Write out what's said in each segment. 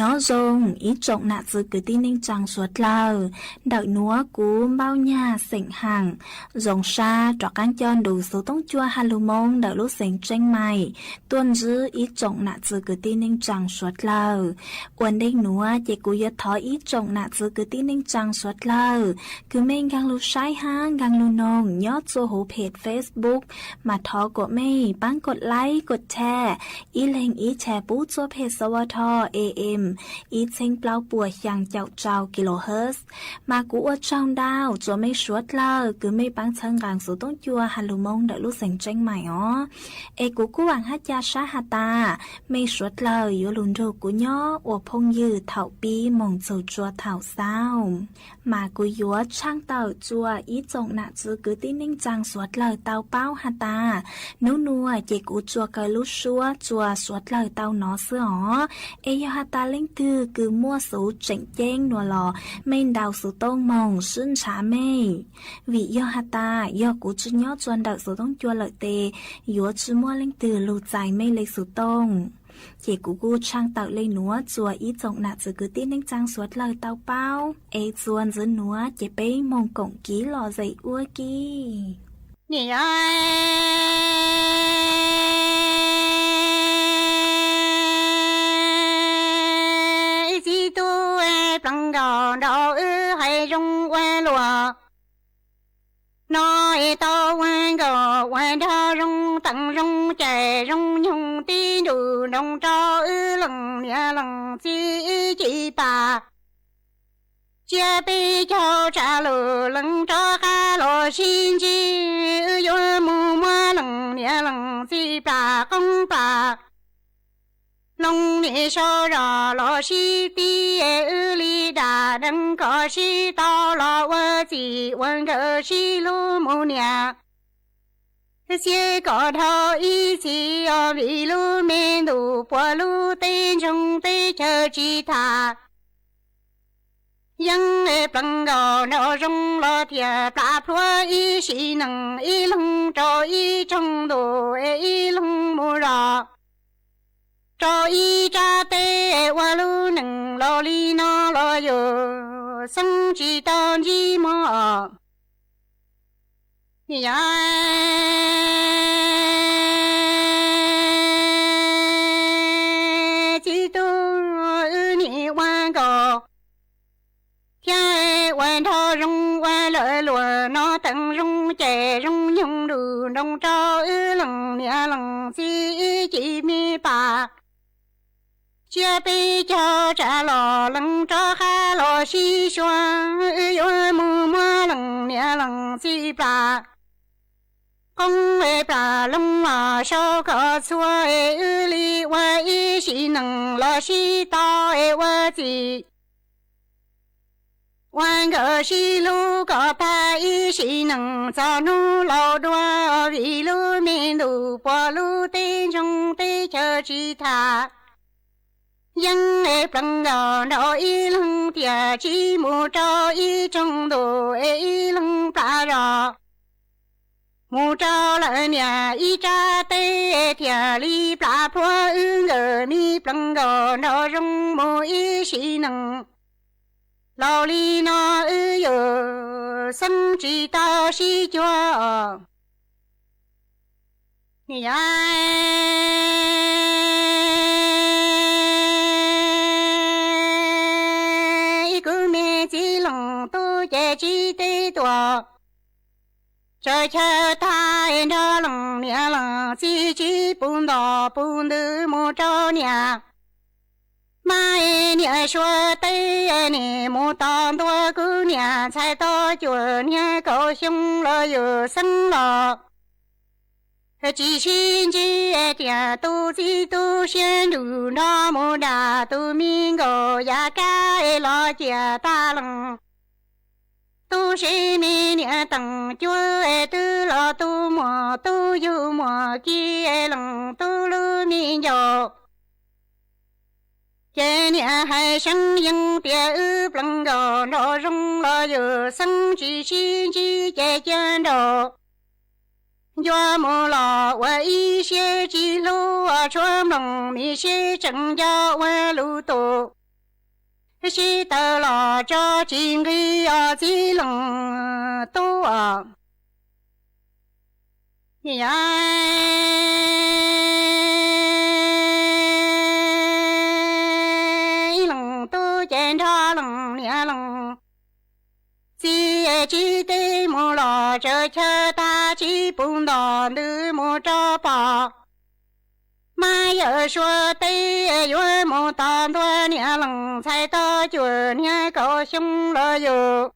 Nyob zoo ib tsoom nam txiv kwv tij neej tsaa suav dlawg, ntawm nuav kuv Npauj Nyag xeem Haam zoo sab rov qaab coj nrug xuv toob cua ha lug moo ntawm lub xeev Tseeb Maim tuaj ntsib ib tsoom nam txiv kwv tij neej tsaa suav dlawg. Ua ntej nuav ces kuv yuav thov ib tsoom nam txiv kwv tij neej tsaa suav dlawg kws mej nkaag lug saib hab nkaag lug noog nyob txuj huv phem Facebook mas thov kuas mej paab koj like koj share ib leeg ib chais pub txuj phem S W T A M ib txheeb plaub puas xyaa caum rau kilohertz. Mas kuv ua tsaug ntau rua mej suav dlawg kws mej paab txhawb nqaa xuv toob cua ha lug moo ntawm lub xeev Tseeb Maim os. Es kuv kuj vaam hab ca sab has tas mej suav dlawg yuav lug nrug kuv nyob ua phooj ywg thaum pib moog txug rua thaum xaus. Mas kuv yuav tshaaj tawm rua ib tsoom nam txiv kwv tij neej tsaa suav dlawg tau paub has tas nub nuav ces kuv tsuas kaw lub suab rua suav dlawg tau nov xwb os. Es yog has tas leej twg kws muaj xuv tseem ceeb nuav los mej ntaus xuv tooj moog sib ntshav mej, vim yog has tas yog kuv tsi nyob rua ntawm xuv toob cua lawm tes yuav tsi muaj leej twg lug txais mej le xuv tooj. Ces kuv kuj tshaaj tawm le nuav rua ib tsoom nam txiv kwv tij neej tsaa suav dlawg tau paub. Es txuas ntxiv nuav ces peb moog koom kiv lom zem ua ke. Nim ib txiv tub pleev nkaus nrog wb hais zoo ua luaj, no es tau ua nkaus ua nrog zoo teev zoo cais zoo nyoog tib nrug nroo rau wb leej niam leej txiv ib ci pam. Cia peb caug tsa lug lees rov qab los sib ntsib, wb yuav mus muab leej niam leej txiv plam qoob plam loo niam sau zog los sib tib, wb li dam deev kom sib tau los ua txim ua nkawm sib hlub mus niam. Xiab kom dhau ib txhis os, vim lub me ntuj puag lub teb ntsoog teb chaws tsis tham. Yeeb pleev nkaus nrog zoo los thiaj plam plhuav ib sim neej, ib leeg rau ib tsoog ntuj es ib leeg mus zog rau ib rab teb, ua lub neej laus li no los yug xeeb tsis tau ntsib mog. Yog txiv tub wb nim ua nkaus thiab ua nrog zoo ua lawm luag no teev zoo cais zoo nyoog nrug nroo rau wb leej niam leej txiv ib ci me pam. Cia peb caug tsa los lees rov qab los sib suav, wb yuav mus muab leej niam leej txiv plam qoob plam loo los sau kom txhua, wb li ua ib sim neej los sib tau ua txim ua nkawm sib hlub kom tag ib sim neej txog hnub laus dua, vim lub me ntuj puag lub teb ntsoog teb chaws tsis tham. Yeeb pleev nkaus nrog ib leeg thiaj tsis mus rau ib tsoog ntuj es ib leeg plam zog mus rau lawm niam ib rab teb, thiaj li plam plhuav wb nkawm me pleev nkaus nrog zoo mus ib sim neej. Laus li no wb yug xeeb tsis tau sib cuag. Yog ib kuv me txiv leej tub ces tsis teb tuaj, tsaws chaw tag nrog leej niam leej txiv tsis pum nto pum ntws mus rau niam. Mab niam suav teb, nim mus tos ntua kuv niam ntxhais tau cuaj niag kaum xyoo los yug xeeb los tsis sib ntsib, tias tus txiv tu siab nrug nrog mus dag tus me nkauj yav kab los ciaj tag leej. Tub se me niam teem cuab, twb los tub muaj tub yug muaj kiv leej tub lub me ncaus. Ces niam hais seeb yeeb tias wb pleev nkaus nrog zoo los yug xeeb tsis sib ntsib ces cia nraug ncua mus los ua ib siab tsis hlub, tshuav nplooj mi seb tseem nco ua lug tus. sib tawm los tso tsis nqig os txiv leej tub os. Niam leej tub ces nrog leej niam leej txiv tsib teb mus los tsaws chaw tag tsib puv ntos ntws mus rau pom. Mab yawm suav teb yuav mus tos ntua niam leej ntxhais tau cuag niag kaum xyoo los yus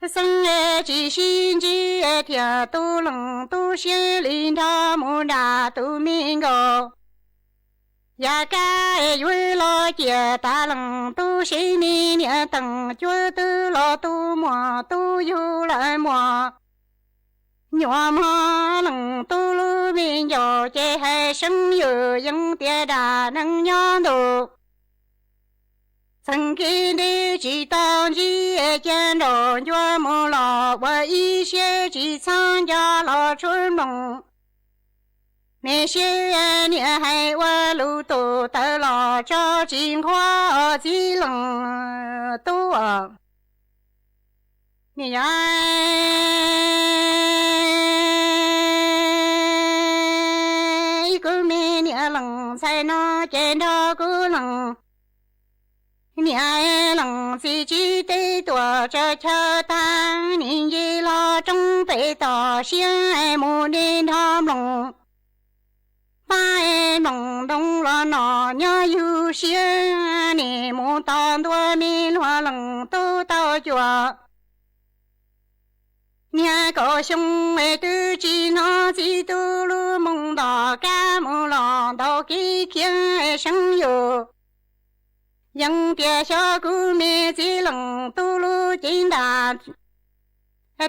xeeb tsis sib ntsib thiab tus leej tub siab li nrog mus nram tus me nkaus. Yav kab yuav los ciam tas leej tub sib me niam teej cuab twb los tu muag tub yug lawm muag. Nyuam mog leej tub lub me ncaus ces hais seeb yws yeej tias dam neeg nyob ntuj. Txheej kev ntev tsis tau ntsib cia nraum ncua mus los ua ib siab tsis txhob nco los tshuav mloog. Me siab niam hais ua lus tus tawv los tso tsis nquag os txiv leej tub os. Niam yog kuv me niam leej ntxhais no ces nrog kuv leej niam leej txiv tsib teb tuaj tsaws chaw tag nim nce los roob pem toj siab mus de nrog mloog. Pab mloog ntoo los no nyob yug siab nim mus tos ntua me luag leej tub tau cuag. Niag kaum xyoo twb tsis hnov txiv tub lub moo nto kab mus los ntaus kev khiav seeb yus. Yeej tias xyov kuv me txiv leej tub lub cev ntaj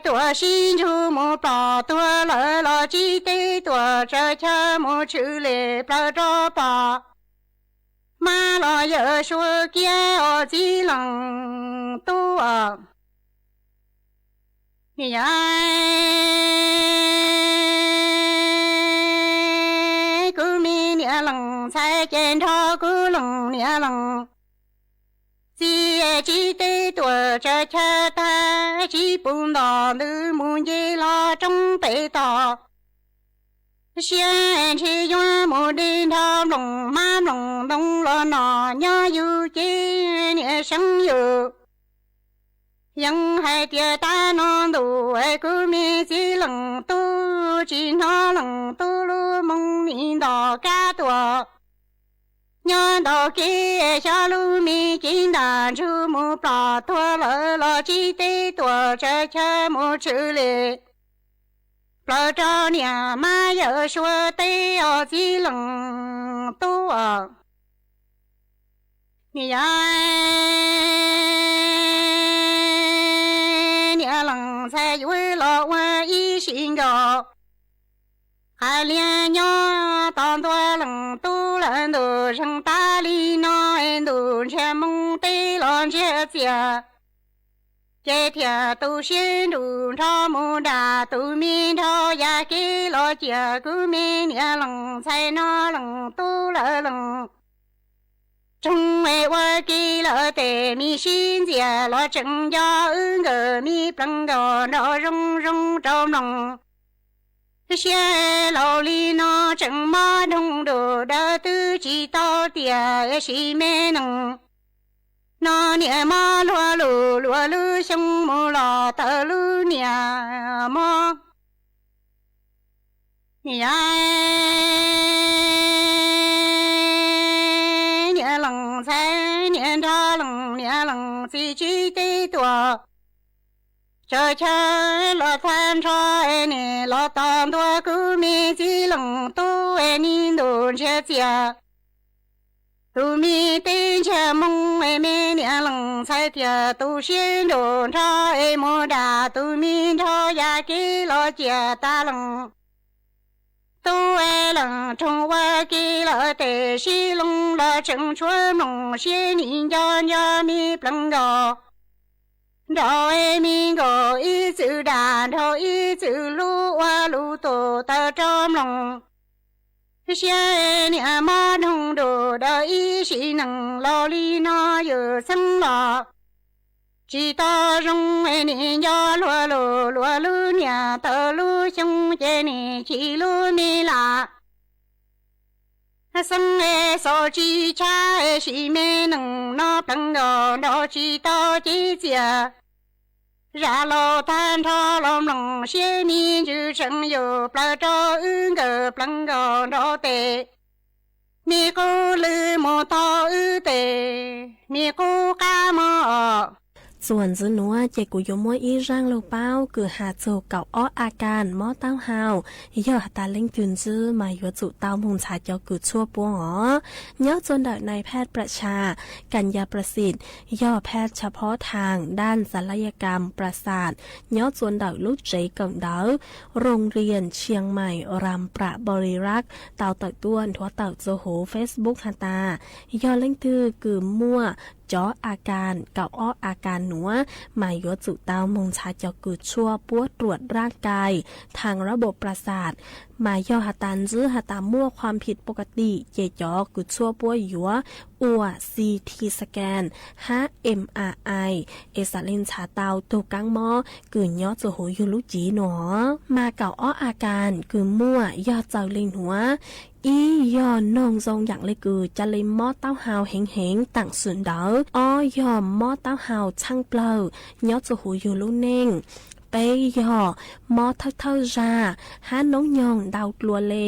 tuaj sib ntsug mus plom tuag lawm los tsib teb tuaj tsaws chaw mus tshwm lem plaws rau pom. Mab los yawm suav kiag os txiv leej tub os. Niam yog kuv me niam leej ntxhais ces nrog kuv leej niam leej txiv tsib teb tuaj tsaws chaw tag tsib puv nto ntws mus nce los roob pem toj siab ntshe yuav mus de nrog mloog mab mloog ntoo los no nyob yug cev niam seeb yus. Yeej hais tias tab no ntuj kuv me txiv leej tub tsis hnov leej tub lub moo nim nto kab tuaj. Nyob ntaus kev xyov lub me cev ntaj ntsug mus plom tuag lawm los tsib teb tuaj tsaws chaw mus tshwm lem plaws rau niam mab yawm suav teb os txiv leej tub os. Niam yog niam leej ntxhais yuav los ua ib sim nkaus. Qhov liag nyob tos ntua leej tub lawm ntuj zeeg tas li no es ntuj ntsiag moo teb los ntsiag txias. Ces thiaj tu siab nrug nrho mus nram tus me nraug yaj kev los cia kuv me niam leej ntxhais no leej tub lawm leej roog ua ke lawm tes me sib ntxias los tseem nco wb nkawd me plees nkaus nraug zoo zoo rau mloog. Siab laus li no tseem mob nroog nruj dawb twb tsis tau tiam sis me neeg no niam mob luag lus luag lub xyoo mus los tawm lub niam mob. Niam, niam leej ntxhais niam nrog leej niam leej txiv tsib teb tuaj tsaws chaw los tag nrho es nim los tos ntua kuv me txiv leej tub es nim ntuj ntsiag txias. Tus me teb ntsiag moo es me niam leej ntxhais thiaj tu siab nrug nrho es mus nram tus me nraug yaj kev los cia tas leej tub es leej roog ua ke lawm tes sib loo los tseem tshuav mloog siab nim nco nco me plees nkaus nraug es me nkaus ib txwm dag nraug ib txwm hlub ua lus tus tawv rau mloog. Siab niam mob doog dum dawm ib sim neej los li no yus txheeb los tsis tau zoo, nim nco luag lus luag lub niam tawm lub xyoo ces nim chim lub me lam xeeb, xaus tsis tshab sim me neej no pleev nkaus nrau tsis tau cev txiaj. Zam laus tag nrho los mloog siab me ntsws tseem yus plaws rau wb nkawm pleev nkaus nrau tes. Me qub lwj mus tau wb tes, me qub qab mog. Txuas ntxiv nuav ces kuv yuav muab ib zaaj lug paub kws has txug kaum ob a kas mob taub hau, yog has tas leej twg ntsib mas yuav tsum tau moog ntxhais cov kws tshuaj puab os. Nyob txuas ntawm nais phaj pram tsha, kas yas pras xiv, yog phaj tsha phob thaam daj xas laj ya kas pras xas, nyob txuas ntawm lub tsev kawm ntawv Rooj Rias Tshias Mais Ram Pram Bo Li Rak tau tawm tuaj nthuav tawm txug huv Facebook has tas, yog leej twg kws muaj cov a kas kaum ob a kas nuav mas yuav tsum tau moog ntxhais cov kws tshuaj puab ruam raj kais thaam rab npau pras xas, mas yog has tas ntsib has tas muaj khuam phim pov ka tim ces cov kws tshuaj puab yuav ua C T scan hab M R I es xaav le ntxhais tau tug kaab mob kws nyob txug huv yug lub cev nuav. Mas kaum ob a kas kws muaj yog txawm le nuav. Ib yog noog zoo yaam le kws ca le mob taub hau heev heev taam sim ntawd. Ob yog mob taub hau tshaaj plawg nyob txug huv yug lub neej. Peb yog mob thawj thawj zag hab noob nyoog ntau dlua le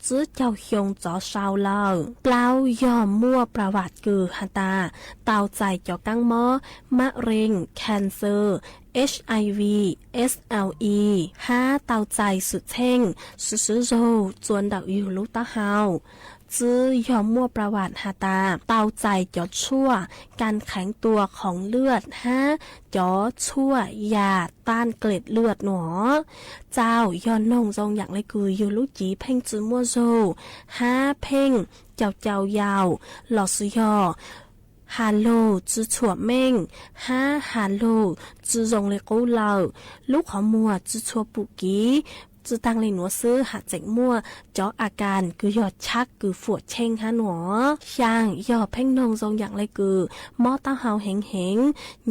tsib caug xyoo txov sau lawm. Plaub yog muaj pras vam kws has tas tau txais cov kaab mob mab reeg, cancer, H I V, S L E, hab tau txais xwm txheej swv swv zug txuas ntawm yug lub taub hau. Tsib yog muaj pras vam has tas tau txais cov tshuaj kas kheev tua khoov lwaj hab cov tshuaj yas taj klet lwaj nuav. Tsau yog noog zoo yaam le kws yug lub cev pheej tsi muaj zug hab pheej caum caum yaum lossis yog has lug tsi txhuam meej hab has lug tsi zoo le qub lawm, lub qhov muag tsi txhua pum kiv. Tsi taag le nuav xwb, has tseem muaj cov a kas kws yog chab kws fuam cheej hab nuav. Xyaa yog pheej noog zoo yaam le kws mob taub hau heev heev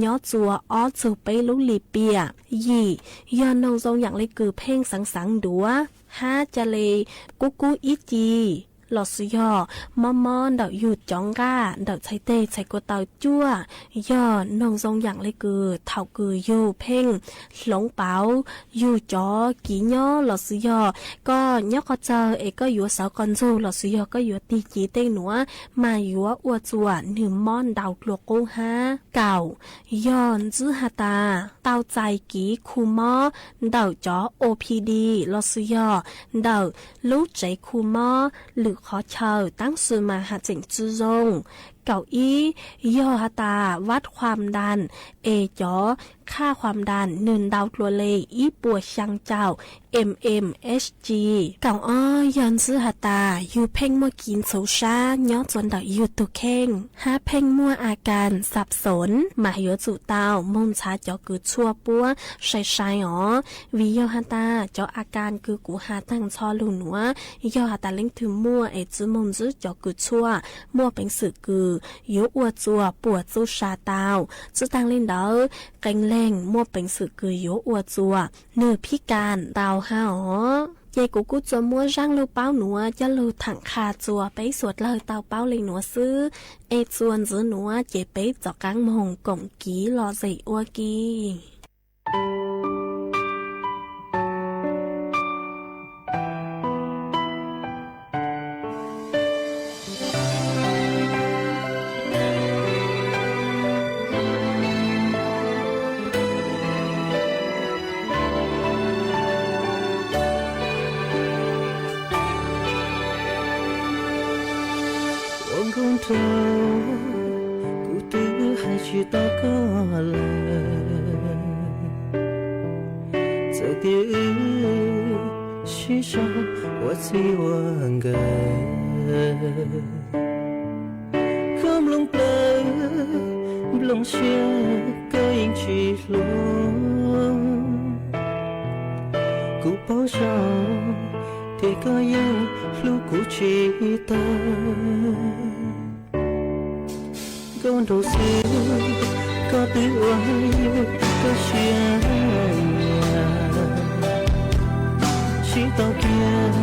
nyob txuas ob txug peb lub lim piam. Yim yog noog zoo yaam le kws pheej xaav xaav ntuav hab ca le kub kub ib ce lossis yog mob mob ntawm yug cov nqaj ntawm txhais teg txhais ko taw cuaj. Yog noog zoo yaam le kws thaum kws yug pheej hloov pauv yug cov kiv nyob lossis yog koj nyob qhov tsawg es koj yuav sawv qhov ntsug lossis yog koj yuav tig ci tej nuav mas yuav ua txuas nwg mob ntau dlua qub hab. Kaum yog ntsib has tas tau txais kiv khu mob ntawm cov O P D lossis yog ntawm lub tsev khu mob lwm qhov chaw tab sis mas has tseem tsi zoo. Kaum ib yog has tas vaj khuam das es cov khaj khuam das nwg ntau dlua le ib puas xyaa caum mmHg. Kaum ob yog ntsib has tas yug pheej muaj kiv ntxhuv sab nyob txuas ntawm yug tug kheej hab pheej muaj a kas xab xoov mas yuav tsum tau moog ntxhais cov kws tshuaj puab sai sai os. Vim yog has tas cov a kas kws kuv has taag nrho lug nuav, yog has tas leej twg muaj es tsi moog ntsib cov kws tshuaj, muaj peev xwm kws yuav ua txuas puam txuj sa tau. Tsi taag le ntawd, qee leeg muaj peev xwm kws yuav ua txuas nwg phib kas tau hab os. Ces kuv kuj tsuas muab zaaj lug paub nuav coj lug thaam qha txuas peb suav dlawg tau paub le nuav xwb. Es txuas ntxiv nuav ces peb rov qaab moog koom kiv lom zem ua ke. Ua nkauj nraug, kuv twb hais tsis tau koj lawm. Txawm tias wb sib sau ua txij ua nkawm, koj mloog plawv nplooj siab koj yeej tsis hlub. Kuv paub zoo Ces koj yeej hlub kuv tsis tau. Nkauj nraug xwb, koj twb ua koj siab nyiam, sib tau kiag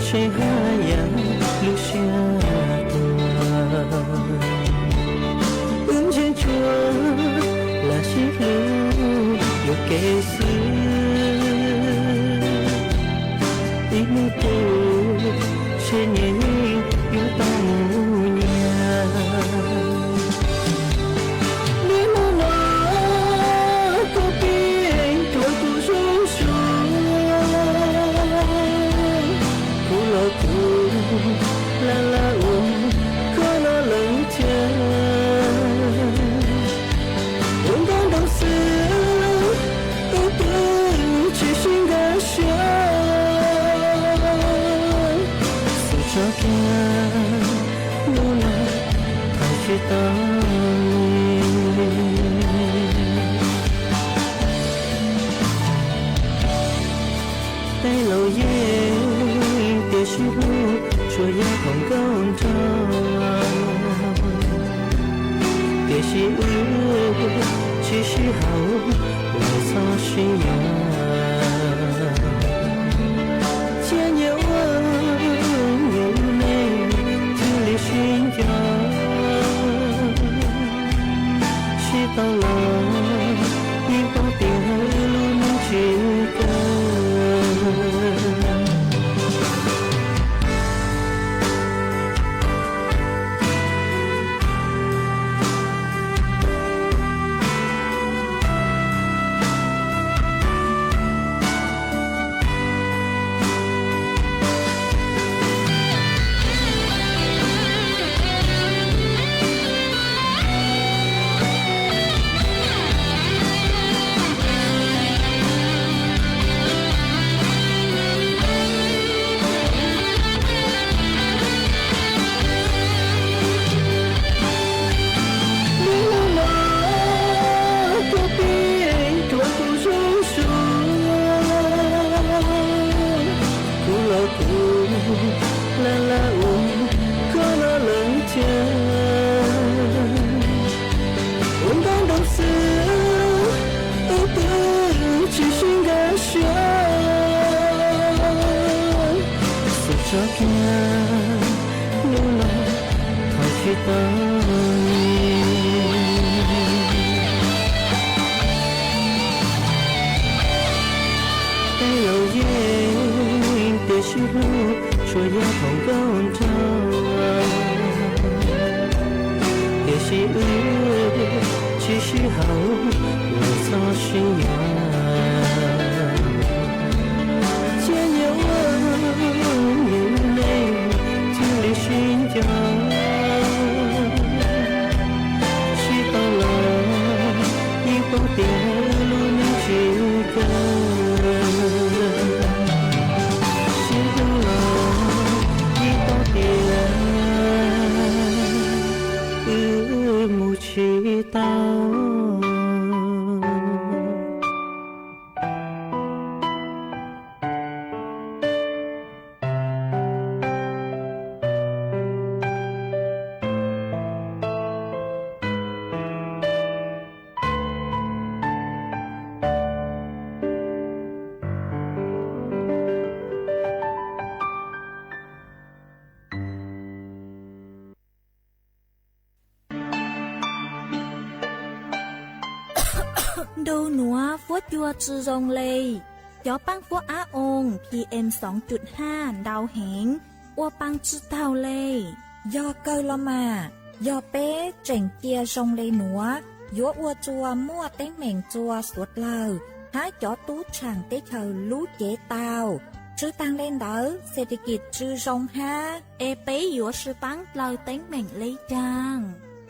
seb haj yam lub siab tuag. Wb ntsia ntsuag lam sib hlub yuam kev xwb, ib hnub twg seb nyias yeej yuav tau mus nyias. Niaj hnub no koj pib rhuav kuv zuj zus, kuv los kuv laj laj ua koj los lees thiab. Ua nkauj nraug xwb, wb twb tsis sib nkag siab, xub tso kiag hnub no thov tsis tau li. Tej laus yeej tias sib hlub tsuas yog thaum nkauj nraug, tiam sis wb tsis sib haum, lawv txhob sib yuav. Cia nyias ua nyias lub neej thiaj li sib nco. Sib tau los yeej paub tias wb lub neej tsis kawg. Niaj hnub no koj pib rhuav kuv zuj zus, kuv los kuv laj laj ua koj los lees thiab. Ua nkauj nraug xwb, wb twb tsis sib nkag siab, xub tso kiag hnub no thov tsis tau li. Tej laus yeej tias sib hlub tsuas yog thaum nkauj nraug, tiam sis wb tsis sib haum, lawv txhob sib yuav. Cia nyias ua nyias lub neej thiaj li sib nco. Sib tau los yeej paub tias lub neej tsis kawg. Sib hlub los yeej paub tias wb mus tsis tau. Ntu nuav fuab cua tsi zoo le. Cov paab fuab ab oo PM soo cum haj ntau heev, ua paa tsi taug le. Yog kawg los mas, yog peb tseem cia zoo le nuav, yuav ua txuas muaj teeb meem txuas suav dlawg hab cov tub tshaam teb chaws lub cev tau. Tsi taag le ntawd, xes tes kis tsi zoo hab, es peb yuav sib paab dlawg teeb meem le caag?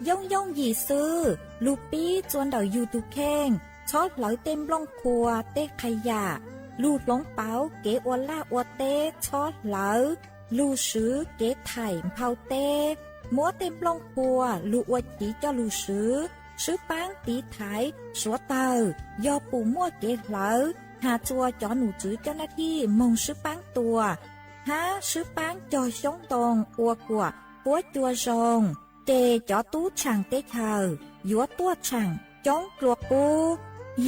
Yooj yooj yim xwb, lug pib txua ntawm yug tug kheej, txhob hlawv tej nplooj qhuas tej qha yam, lug hloov pauv kev ua laj ua teb txhob hlawv, lug swv kev thaim nphau teb, muab tej nplooj qhuas lug ua chiv coj lug swv, sib paab tiv thaiv suav dlawg, yog pum muaj kev hlawv, has txua cov nom tswv coj nab thij moog swb paab tua, hab swb paab cog xyoob ntoo ua kuam puab cua zoo, ces cov tub tshaam teb chaws yuav tuaj tshaam coob dlua qub.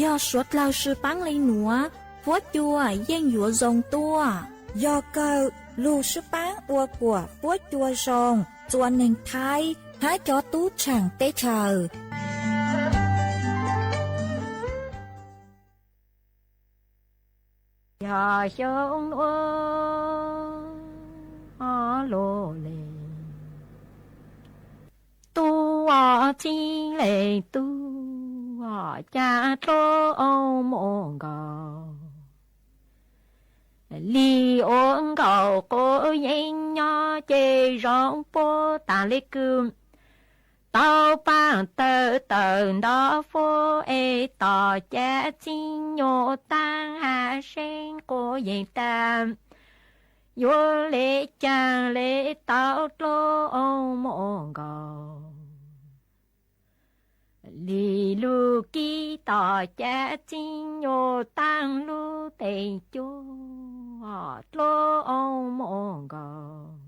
Yog suav dlawg swb paab le nuav, puab cua yeej yuav zoo tuaj. Yog kawg, lug swb paab ua kuam puab cua zoo txua neeg Thaib hab cov tub tshaam teb chaws. Yog xyoo nuav lug le, tub txhib le tub, ca dluab moog nkaus li ua nkaus quav yeeb nyob ces zoo puab taag le kws. Tau paab tawm tawm nto fuab es tom cav txib nyuas taab hav seeb quav yeeb taag, yuav le caag le tau dluab moog nkaus li lug kib tom cav txib nyuas taab lub teev cuab dluab moog nkaus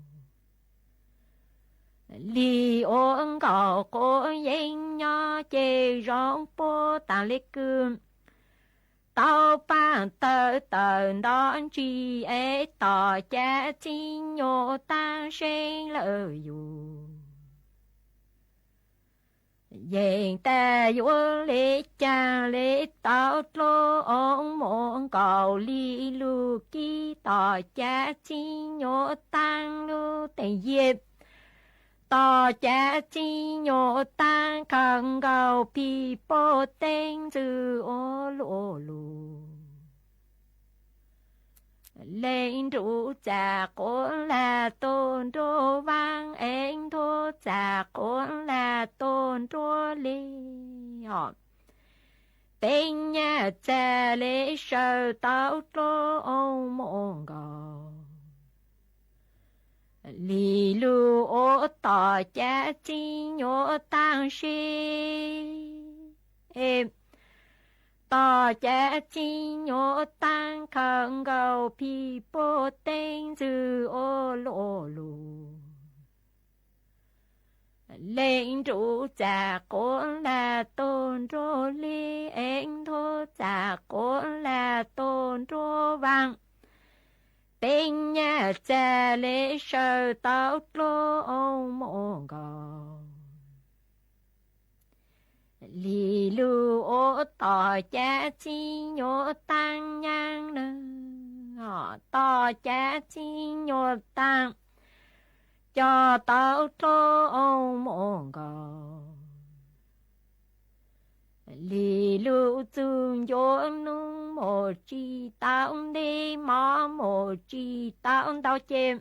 li ua nkaus quav yeeb nyob ces zoo puab taag le kws. Tau paab tawm tawm nto ntsis es tom cav txib nyuas taab seeb lawm yus yeej taag yuav le caag le tau dluab moog nkaus li lug kib tom cav txib nyuas taab lub teev yaj, tom cav txib nyuas taab khaws nkaus phim puag teeb ntxwv ua luaj lug le nruv txav quav lag tuaj nruab vaab es ntuab txav quav lag tuaj nruab le os. Peb nyaj txag le sawv tau dluab moog nkaus li lug ua tom cav txib nyuas taab seb, tom cav txib nyuas taab khaws nkaus phim puag teeb ntxwv ua luaj lug le nruv txav quav lag tuaj nruab le es ntuab txav quav lag tuaj nruab vaab. Peb nyaj txag le sawv tau dluab moog nkaus li lug ua tom cav txib nyuas taab nyaab na, tom cav txib nyuas taab cog tau dluab moog nkaus li lug txug ncuav nub mus tsis tau ntej, mov mus tsis tau ntau ces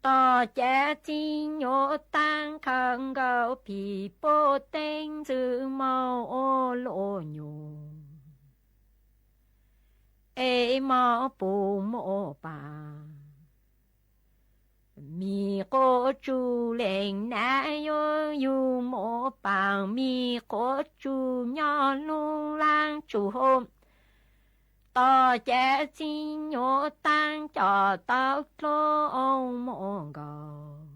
tom cav txib nyuas taab khaws nkaus phim puag teeb ntxwv moog ua luaj nyuas es mov puv muaj paas. Mis quav tsuj leej nam yuav yug muaj paas, mis quav tsuj nyob lub laab tsuj hauv, tom cav txib nyuas taab cog tau dluab moog nkaus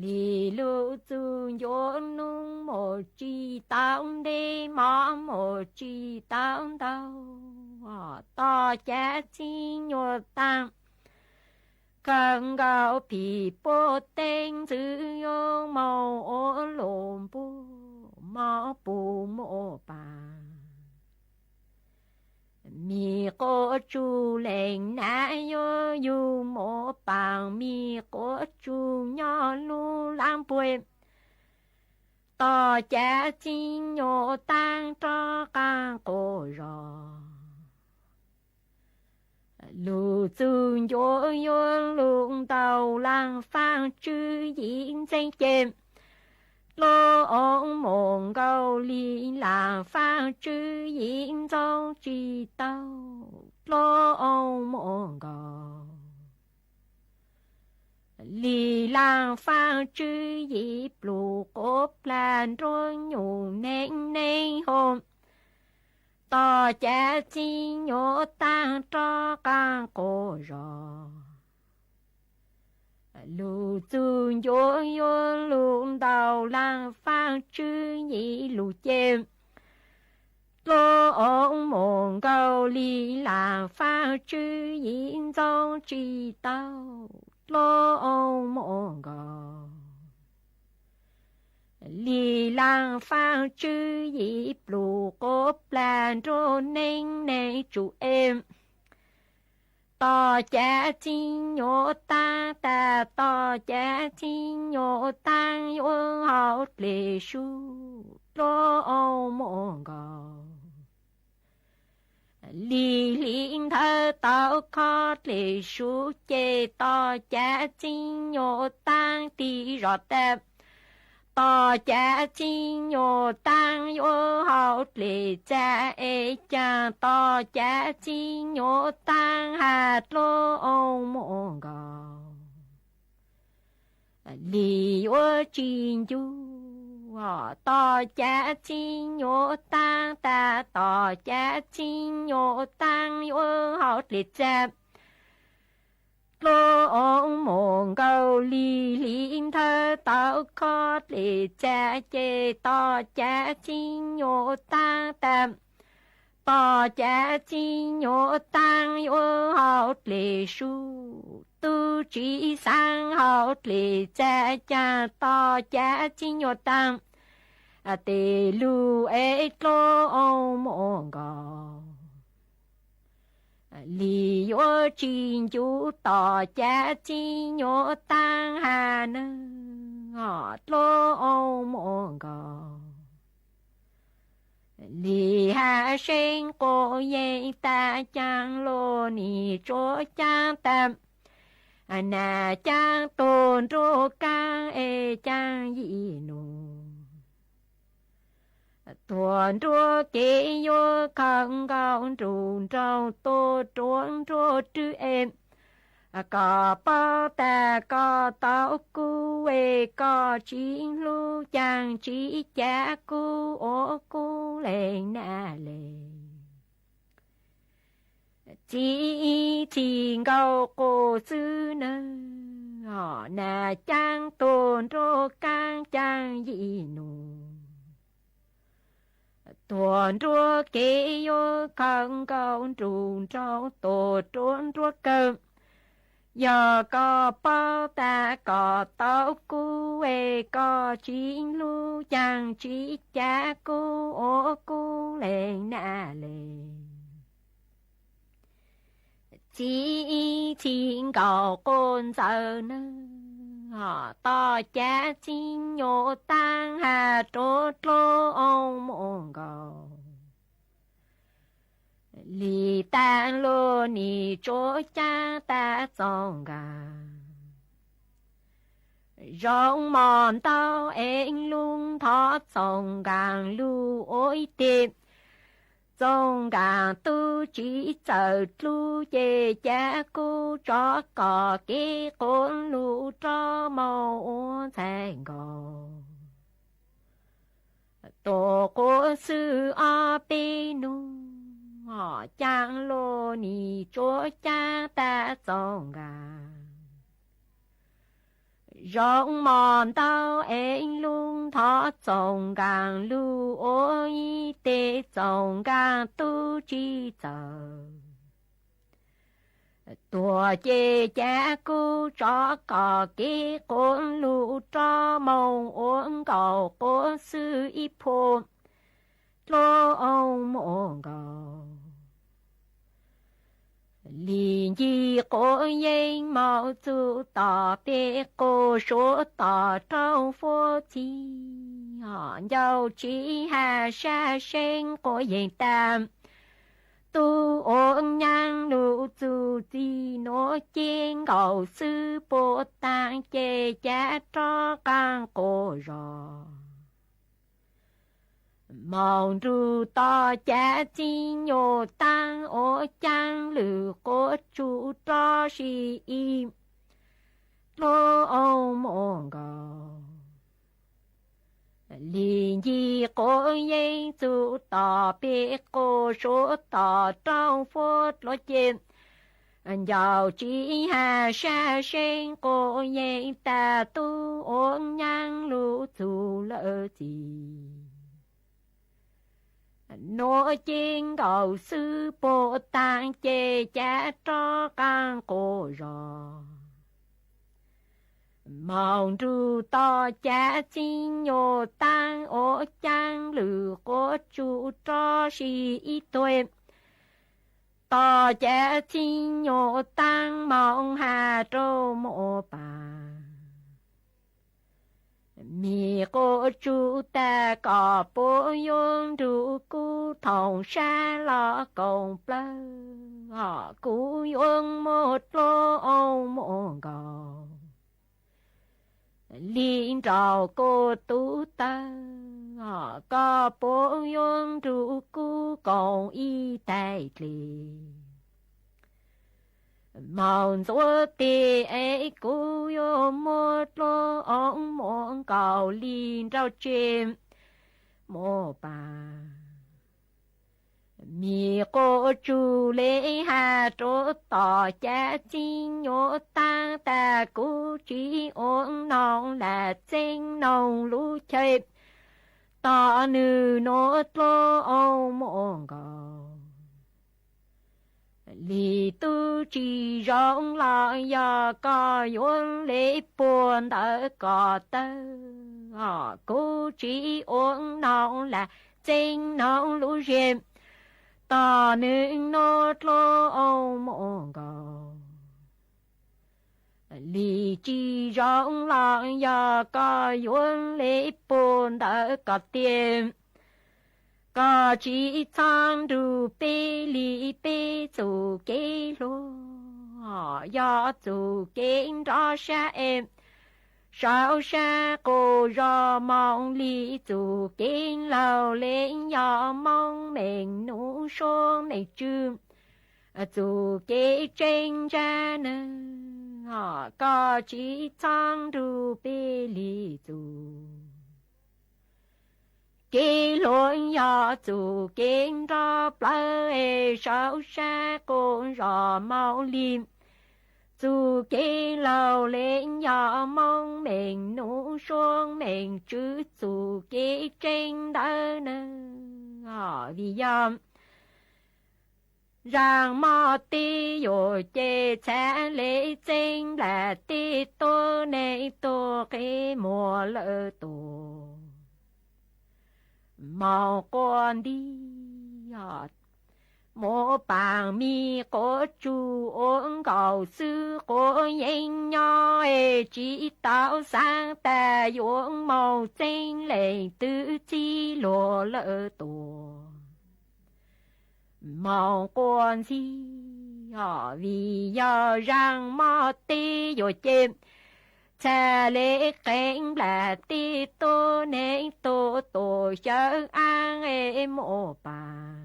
li lug txug ncuav nub mus tsis tau ntej, mov mus tsis tau ntau, tom cav txib nyuas taab khaws nkaus phim puag teeb ntxwv yuav moog ua luaj npuj, mov puv muaj paas. Mis quav tsuj leej nam yuav yug muaj paas, mis quav tsuj nyob lub laab npuaj, tom cav txib nyuas taab rov qaab quas zog. Lug txug ncuav yuav lug ntaus laag faaj tswv yim ntxeev ces dluab moog nkaus li laag faaj tswv yim ntxoov tsis tau, dluab moog nkaus li laag faaj tswv yim pluj quav plag nruab nyuj neeg neeg hauv, Tos cav txib nyuam taab rov qaab quas zos. Lug txug ncuav yuav lug ntaus laag faaj tswv yim lug ces, dluab oo muam nkaus li laag faaj tswv yim ntxoov tsi tau, dluab oo muam nkaus li laag faaj tswv yim plum quav plag nruab neeb neeg tsum es. Tos cav txib nyuam taab tas, tos cav txib nyuam taab yuav hauv dlej sub, dluab oo muam nkaus li hli nthawv tau khob dlej sub ces tos cav txib nyuam taab tig zos tas. Tos cav txib nyuam taab yuav hauv dlej txag es caag, tos cav txib nyuam taab has dluab oo muam nkaus li yuav tsis ncuj. Tos cav txib nyuam taab tas, tos cav txib nyuam taab yuav hauv dlej txag, dluab oo muam nkaus li hli nthawv tau khob dlej txag ces tos cav txib nyuam taab tas. Tos cav txib nyuam taab yuav hauv dlej sub, tub tsi xaav hauv dlej txag caag, tos cav txib nyuam taab tes lug es dluab oo muam nkaus li yuav tsis ncuj, tos cav txib nyuam taab has na, dluab oo muam nkaus li has seeb quas yeeg tas, caag luas nim tsuav caab tas, nas caab tuag nruab kaab es caag yim nus. Tuag nruab kev yuav khawv nkaus nruj nraug, tuag ruam nruab rwb es koj paub tas koj tau kub es koj tsis hlub, caag tsis cav kub ua kub leeg na le. Txi txhim nkaus quas xwb na, nas caab tuag nruab kaab caag yim nus. Tuag nruab kev yuav khawv nkaus nruj nraug, tuag ruam nruab kawg yog koj paub tas koj tau kub es koj tsis hlub, caag tsis cav kub ua kub leeg na le. Txi txhim nkaus quas ntxawm na, tos cav txib nyuam taab has rua dluab oo muam nkaus li tas luas nim tsuav caab tas txoos nkaag. Zoo mos ntau es lug nthov txoos nkaag lug ua ib teg, txoos nkaag tub tsi txawm dlub ces cav kub tsov kom kev quas lug rov moog ua ntxhais nkaus. Tuag quas xwb ob peb nub, caag luas nim tsuav caab tas txoos nkaag. Zoo mos ntau es lug nthov txoos nkaag lug ua ib teg, txoos nkaag tub tsi txawm tuag ces cav kub tsov kom kev quas lug rov moog ua nkaus quas xwb ib phua dluab oo muam nkaus li ncig quas yeeg moog txug tom peb quas suav tom rau fuab txi, ncauj tsi has sab seeb quas yeeg tas. Tub ua nyaab lug txug txij nuav ces nkaus xwb puab taag ces cav rov qaab quas zos. Moog nrug tom cav txib nyuam taab ua caab lwm quas tsu rov si ib dluab oo muam nkaus Lis ncig quav yeeb txuj tom peb quj suav tom roob fuab dluav ces, ncaus tsis has sab seeb quav yeeb tag tub ua nyaab lug txug lawv txim. Nuav ces nkaus xwb puag taag ces cav rov qaab quas zog. Moog nrug tog cav txib nyuas taab ua caab lwm quav tsuj rov si ib tug. Tog cav txib nyuas taab moog has rua muam Paag, mim quas tsuj tag kom puab yuav nrug kub thoom sab los koom plawg, hos kuv yuav muab dluab ua muaj nkaus li nraum kuv tub tawb, hos koj puab yuav nrug kub koom ib taig dlig. Moog ntxuav teg es kuv yuav muab dluab ua muaj nkaus li nrauj tseg muam Paag. Mim quas tsuj le has rua tog cav txib nyuas taab tas kuv tsis ua noog lam txeeb noog lub chaw, tog nwg nuav dluab ua muaj nkaus li tub tsis zoo los yog koj yuav le puag ntawd kom tawg, hos kuv tsis ua noog lam txeeb noog lub zeg, tog nwg nuav dluab ua muaj nkaus li tsis zoo los yog koj yuav le puag ntawd kom tiag, koj tsis txhob nrug peb li peb txuj kev hluas, yog txuj kev nrov sab es saum sab quas zog moog li txuj kev laug le yog moob meej nub suab meej tswb, txuj kev tseeb ntsab nawb, hos koj tsis txhob nrug peb li txuj kev hluas, yog txuj kev nrov plawg es saum sab quas zog moog li txuj kev laug le yog moob meej nub suab meej tswb txuj kev tseeb ntawd nawb, hos vim yog zaaj moj teb yuam ces txhaj le txeeb nplas teb tuab neeg tuag qe muag lawm tuag. Moog quas nti, muam Paag mim quas tsuj ua nkaus xwb quas yeeb nyob es tsis tau xaav tas yuav moog txeeb leej twg txij luag lawm tuag. Moog quas ntxig, hos vim yog zaaj moj teb yuam ces txhaj le qeeb nplas teb tuab neeg tuag tuam xyawv aab es muam Paag.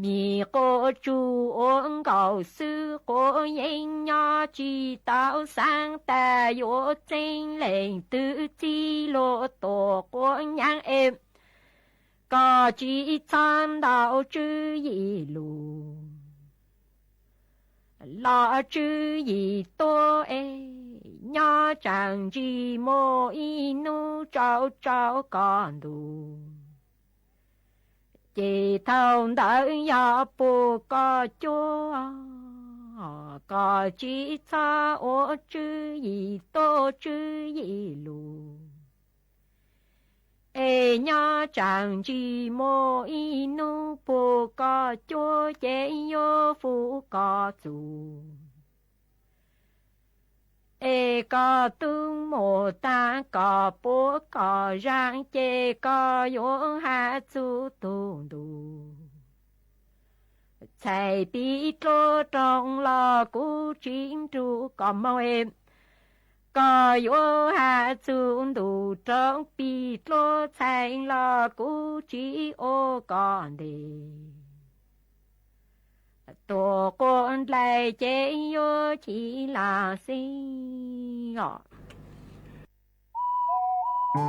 Mim quas tsuj ua nkaus xwb quas yeeb nyob tsis tau xaav tas yuav txeeb leej twg txij luag tuam quas nyaab es koj tsis txhob ntau tswv yim lug. Los tswv yim tuab es nyob tsaam ntsis muaj ib nub tsau tsau koj ntuj, ces thaum ntawd yog puag koj cuab, koj tsis txhob ua tswv yim tuab tswv yim lug. Es nyob tsaam ntsis muaj ib nub puag koj cuab ces yuav fub koj txuj. Es koj tub muam taag koj puab koj zaaj ces koj yuav has txug tug ntuj. Txhais pim dluab roog los kuv tsis nrug koj moog es, koj yuav has txug ntuj roog pim dluab txhais los kuv tsis ua koj ntej. Tuag quas nplaim ces yuav ci lam xij os. Nco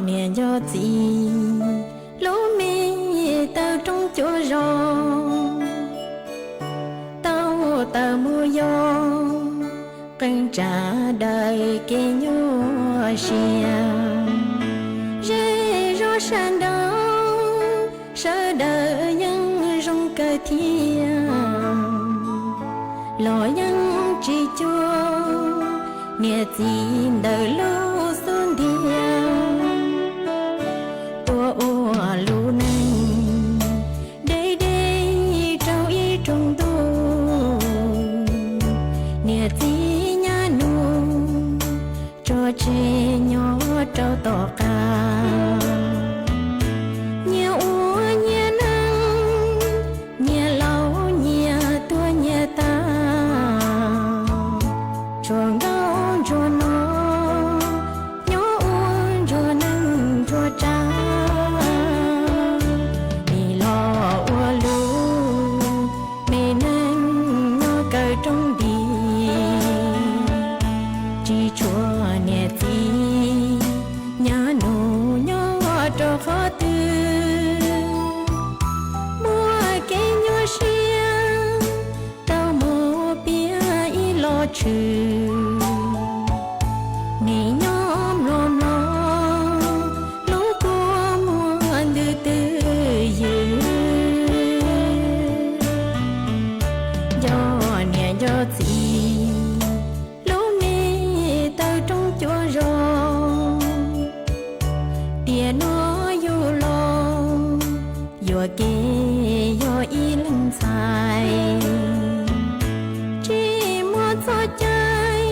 niam nco txiv, lub me taw roob cuaj zos, tau taws mus yos, qee tsa daws kev nyuaj siab. Zej zos sawv nraud, sawv daws yeej zoo kawg thiab, los yeej tsis cuag niam txiv ntawm lub xub ntiag. Tuaj ua lub neej deb deb rau ib rooj ntuj, niam txiv nyab nus tso tseg nyob rau tom qab. Nyias ua nyias neej, nyias laus nyias tuag nyias tag, tsuas nkauj ntsuag no nyob ua ntsuag neej ntsuag tsav. Nim los ua lub me neej nyob kaw rooj nti, tsis tshuav niam txiv nyab nus nyob rau qhov twg. Muaj kev nyuaj siab tau mus piav ib los tshwm, nim nyob mlom mlom lub kua muag ntws twj ywm. Nco niam nco txiv, lub me taw roob cuaj zos, tiam no yus los yuam kev yog ib leeg ntxhais, tsis muaj txoj cai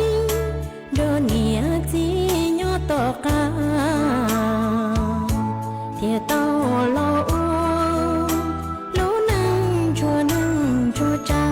nrog niam txiv nyob tom qab, thiaj tau los ua lub neej ntsuag neej ntsuag tsav.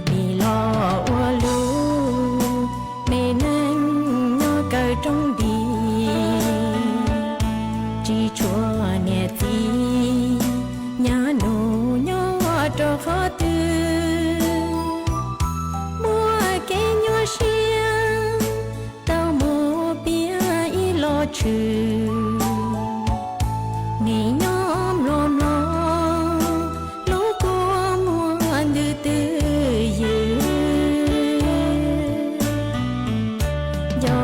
Nim los ua lub me neej nyob kaw rooj nti, tsis tshuav niam txiv nyab nus nyob rau qhov twg. Muaj kev nyuaj siab tau mus piav ib los tshwm, nim nyob mlom mlom lub kua muag ntws twj ywm. Nco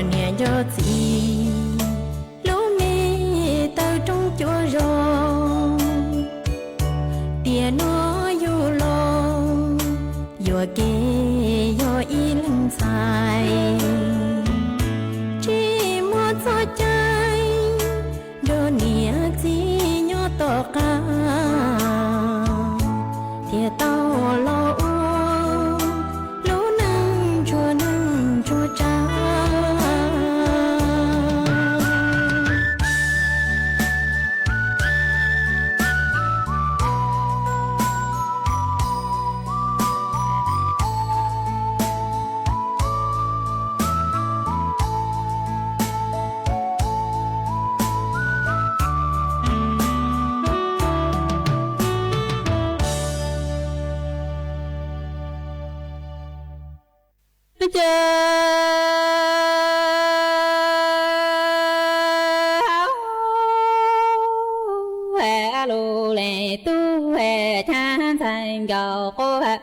niam nco txiv, lub me taw roob cuaj zos, tiam no yus los yuam kev yog ib leeg ntxhais, tsis muaj txoj cai nrog niam txiv nyob tom qab, thiaj tau los ua lub neej ntsuag neej ntsuag tsav. Ces hauv lus le tub chav ntxhais nkaus quaj,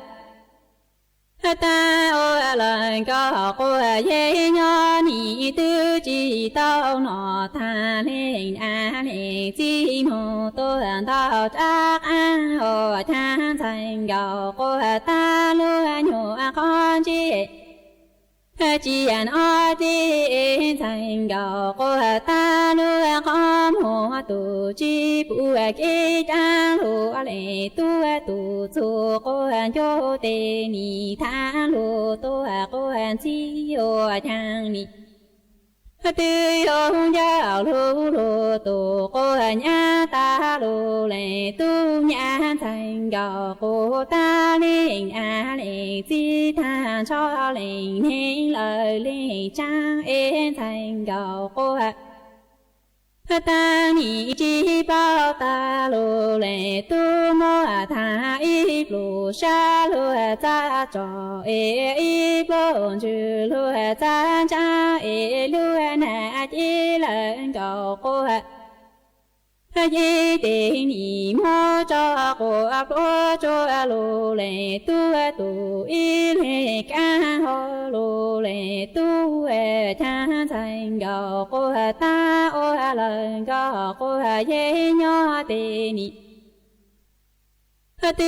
Tag ua lawm nkaus quas yej nyob nim twb tsis tau nom tag leej nam leej txiv mus tuaj ntau rab qab ua cas ntxhais nkaus quas tag lub nyuag qhov ntsej. Tsis noj txiv ntxhais nkaus quas tag lub qhov muag tus tsis pum kev cab lug leej tub tus txug quas ncuj tes nim tham lug tuaj quas ntxhib ua cas nim twb yuav ncauj lug lug tus quas nyab tag lug leej tub nyab ntxhais nkaus quas tag leej nam leej txiv tag nrho leej neeg lawm leej tsaab es ntxhais nkaus quas tag nim tsis paub tag lug leej tub muab tag ib pluj sab lug txaj tso es ib pluj ntsws lug txaj ntsab es lub nam ces lawm nkaus quas yej tes nim muab tso quas pluab tsuag lug leej tub tus ib leeg kab ho lug leej tub cas ntxhais nkaus quas tag ua lawm nkaus quas yej nyob tes nim twb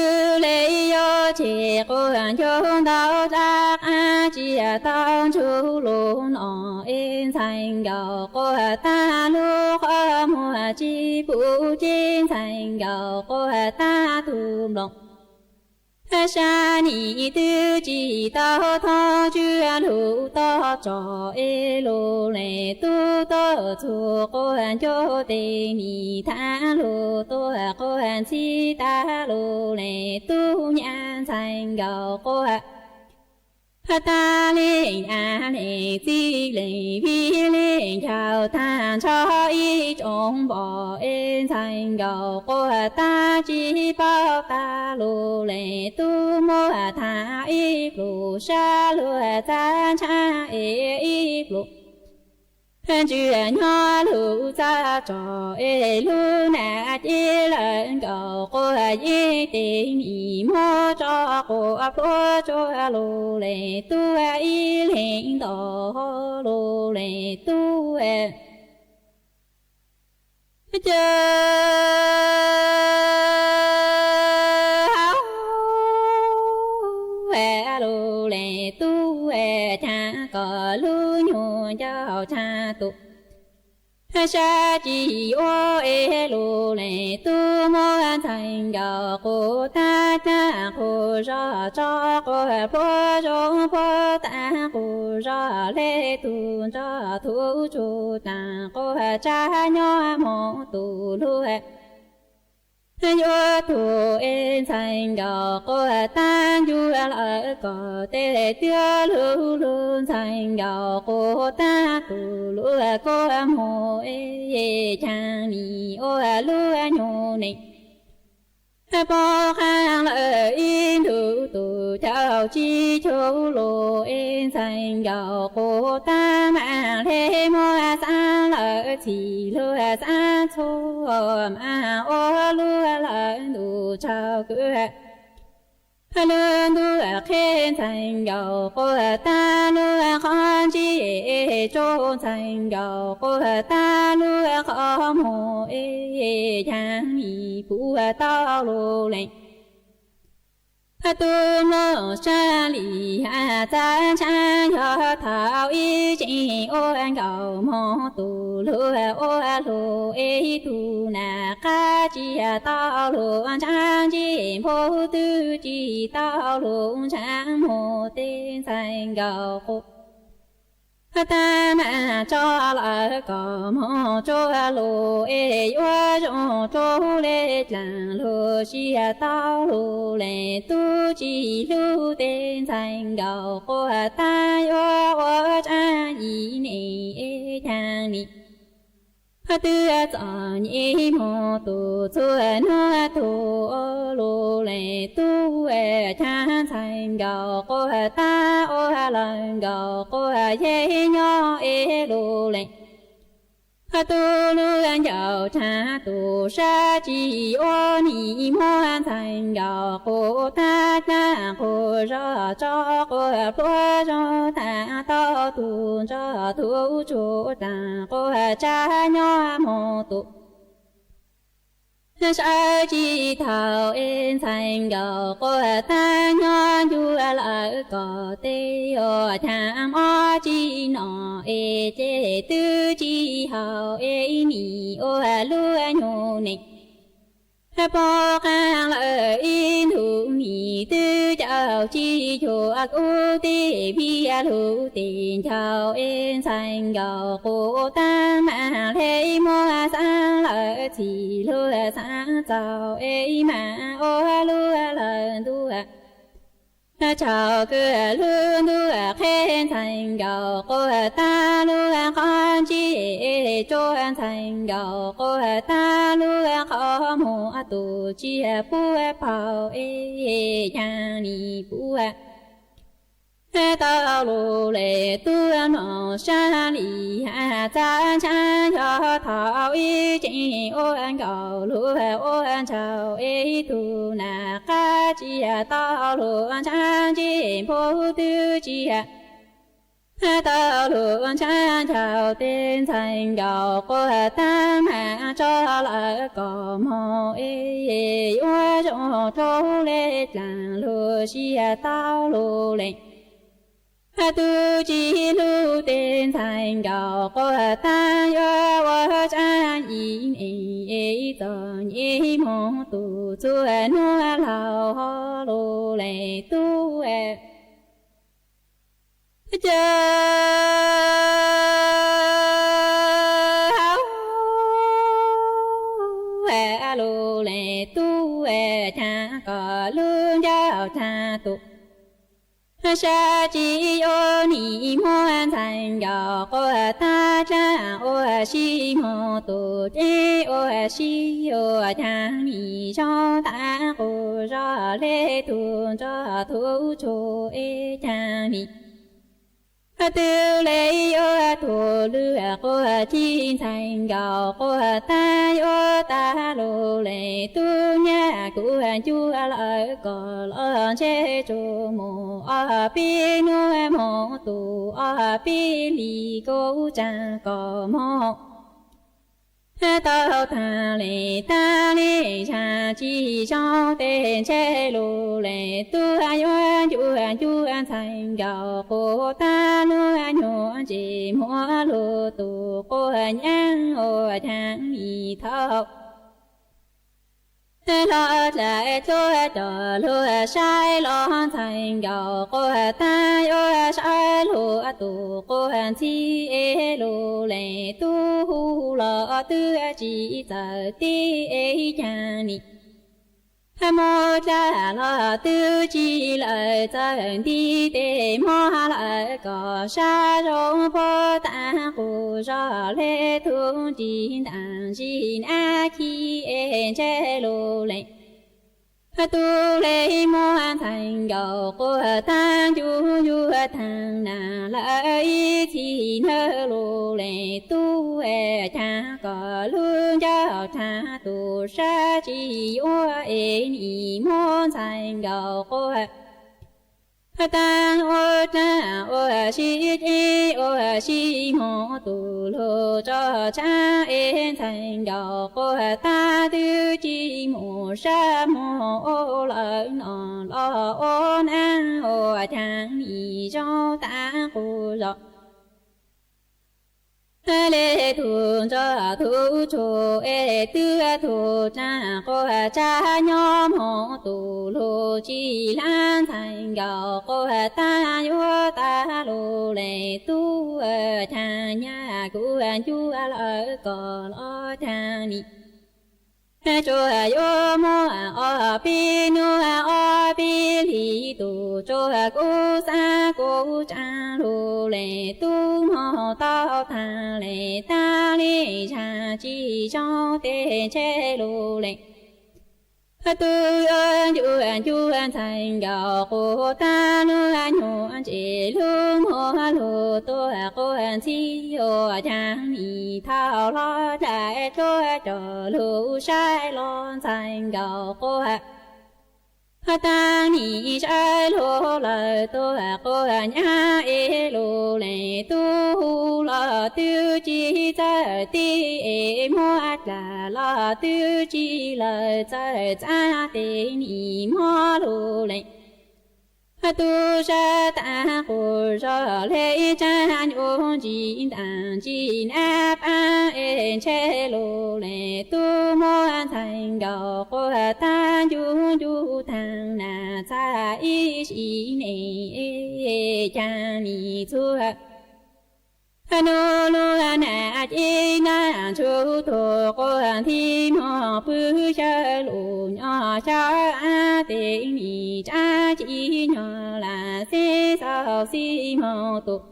le yuav tseg quas ncauj ntau rab qab tsis tau ntsug lug no es ntxhais nkaus quas tag lub qhov muag tsis pum ces ntxhais nkaus quas tag tus nplooj sab nim twb tsis tau thoob tswb lug toj tso es lug leej tub tuaj txug quas ncuj tes nim tham lug tuaj quas ntxhib tag lug leej tub nyab ntxhais nkaus quas tag leej nam leej txiv leej vij leej ncaus tag nrho ib tsoom npom es ntxhais nkaus quas tag tsis paub tag lug leej tub muab tag ib pluj sab lug txaj ntsab es ib pluj ntsws nyob lug txaj tso es lub nam ces lawm nkaus quas yej tes nim muab tso quas pluab tsuag lug leej tub ib leeg nto lug leej tub caw hauv lug leej tub cas kom lub nyuag ncauj tshaj tus sab tsis yuav es lug leej tub muab ntxhais nkaus quas tag caj qus zog tso quas pluab zoo puab tag qus zog le tug nrog tug tsuj taag quas tsa nyob moog tus lug yuav tug es ntxhais nkaus quas tag ncu lawm kom tej twb lug lug ntxhais nkaus quas tag tus lug kuj moog es caag nim ua lub nyuag neej pob qaab lawm ib ntu tus caum tsib caug lug es ntxhais nkaus quas tag maam le muab xaav lawm txhim lug xaav txhua maam ua lug lawm ntu tsaug kws lub ntuj qhe ntxhais nkaus quas tag lub qhov ntsej tsuj ntxhais nkaus quas tag lub qhov muag es caag nim puv tau lug leej tub mloog sab li has txaj ntsab yog thaum ib tseem ua nkaus moog tus lug ua lug es tug nam qab tsis tau lug ntsab ntsej npug twb tsis tau lug ntsab muag tej ntxhais nkaus quas tag maam tso lawm kom moog tsuag lug es yuav zoo tsuag le dlaag lug sij tau lug leej tub tsis hlub tej ntxhais nkaus quas tag yuav ua tsaab yim neej es caag nim twb txom nyem moog tus txhua nub tug lug leej tub caag ntxhais nkaus quas tag ua lawm nkaus quas yej nyob es lug leej Tub lub ncaus rhab tus sab tsis yuav nim muab ntxhais nkaus quas tag caj quas zog tso quas pluab zog tag tau tus ntso tub tsuag tag quas tsa nyob mus tus sawv tsis thaum es ntxhais nkaus quas tag nyob ncuag lawv kom tej os cas mob tsis nom es ces twb tsis haum es nim ua lub nyuag neej poob qab lawm ib ntus nim twb caum tsis cuag kub tij vij lug tes ncaus es ntxhais nkaus quas tag mam le muab xav lawm txhim lug xav txaus es mam ua lub lawm ntuj tsaus kawg lub ntuj qheb ntxhais nkaus quas tag lub qhov ntsej es tsuag ntxhais nkaus quas tag lub qhov muag tus tsiaj puab paug es cas nim puab tau lug le tub mloog sab li has txav ntshav yog thaum ib tseem ua nkaus lug ua ntshaus es tug nam qab tsiaj tau lug ntshav ntsej npog twb tsiaj tau lug ntshav ncaus tes ntxhais nkaus quas tag mam tso lawm kom moog es yuav zoo rau le dlaag lug sij tau lug le tub tsis hlub tes ntxhais nkaus quas tag yuav ua tsaab ib neeg es txom nyem moog tus txhua nub laug ho lug le tub caw hauv lug le tub cav kom lub ncauj tag tus sab tsis yuav nim muab ntxhais nkaus quas tag dlaab ua si moog tus dleb ua si ua caag nim zoo tag quas zog le tug ntso tub tsuag es caag nim twb le yuav tug lwg quas ci ntxhais nkaus quas tag yuav tag lug le tub nyab kuv ncuag lawm kom los ntseg tsuas mus ob peb nub moog tus ob peb hlis kuv tsaam kom moog tau tag le tag le zag tsis zoo tes ntseg lug le tub yuav ncuag ncuag ntxhais nkaus quas tag lub nyuag ntsis muab lug tus quas nyaab ua caag nim thaum los dlaim tuab cov lug saib los ntxhais nkaus quas tag yuav saib lug tus quas ntxhi es lug le tub hu los twb tsis txawm tib es caag nim mob dlaab los twb tsis lawm txawm nti tes mob lawm kom sab zoo puab tag quas zog le tug nrig ntaag ntsig nab khi es ntseg lug le tub le muab ntxhais nkaus quas tag ncu yuav taag nam lawm ib txhis nawb lug le tub cav kom lub ncauj tag tus sab tsis yuav es nim muab ntxhais nkaus quas tag ua dlaab ua si dleb ua si moog tus lug tso tshaab es ntxhais nkaus quas tag twb tsis mus sab moog ua lawm no los ua naab ua caag nim zoo tag quas zog le tug ntso tub tsuag es twb tug tsaam quas tsaab nyob moog tus lug tsis laab ntxhais nkaus quas tag yuav tag lug le tub caag nyab kuv ncuag lawm kom los caag nim tsuas yuav muaj ob peb nub ob peb hlis tus tsuas kub xaab kub tsaab lug le tub moog tau tag le tag le zag tsis zoo tes ntseg lug le Tub yuav ncu ncu ntxhais nkaus quas tag lub nyuag ntses lub muag lug tuaj quas ntxhib ua caag nim thaum hlob dlai dluab cov lug saib los ntxhais nkaus quas tag nim saib lug lawm tuaj quas nyab es lug lees tub hu los twb tsis txawj tib es muab dlam los twb tsis lawm txawj txav tes nim muab lug lees tub sab tag quas zog le tsaab nyuj ntsis ntaam ntsis nab paab es ntshe lug lees tub muab ntxhais nkaus quas tag ncu ncu taag nas txag ib sim neej caag nim txuag nub lug nam ces naj ntsuj tug quas nti mog pw xyaw lug nyob xyaw ab tes nim tsaab ci nyog lam xib xaus xib moog tug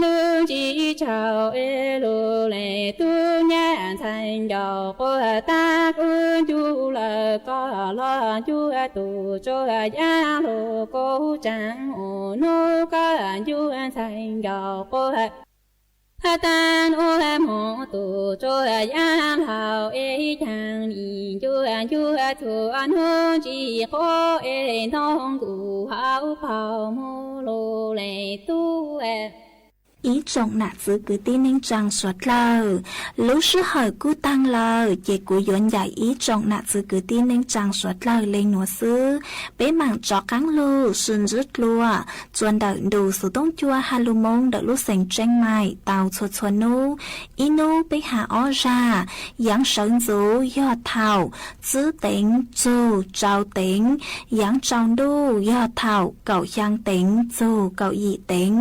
lub ntsis tsaug es lug lees tub nyab ntxhais nkaus quas tag kub ncu lawm koj los ncu tug tsuag yam lug kub tsaam ua nub koj ncu ntxhais nkaus quas tag nub moog tug tsuag yam laug es caag nim ncu ncu txug nub ntsis quas es ntoo nkuj hauv paug moog lug lees tub Ib tsoom nam txwv kwv tij neej tsaa suav dlawg, lub sij hawm kuj taag lawm ces kuv yuav ncaim ib tsoom nam txwv kwv tij neej tsaa suav dlawg le nuav xwb. Peb maam rov qaab lug sib ntsib dlua txuas ntawm ntu xuv tooj cua ha lug moo ntawm lub xeev Tseeb Maim tau txhua txhua nub. Ib nub peb has ob zag, yaav sawv ntxuv yog thaum txwb teev txug tsau teev, yaav tsaus ntuj yog thaum kaum xyaa teev txug kaum yim teev.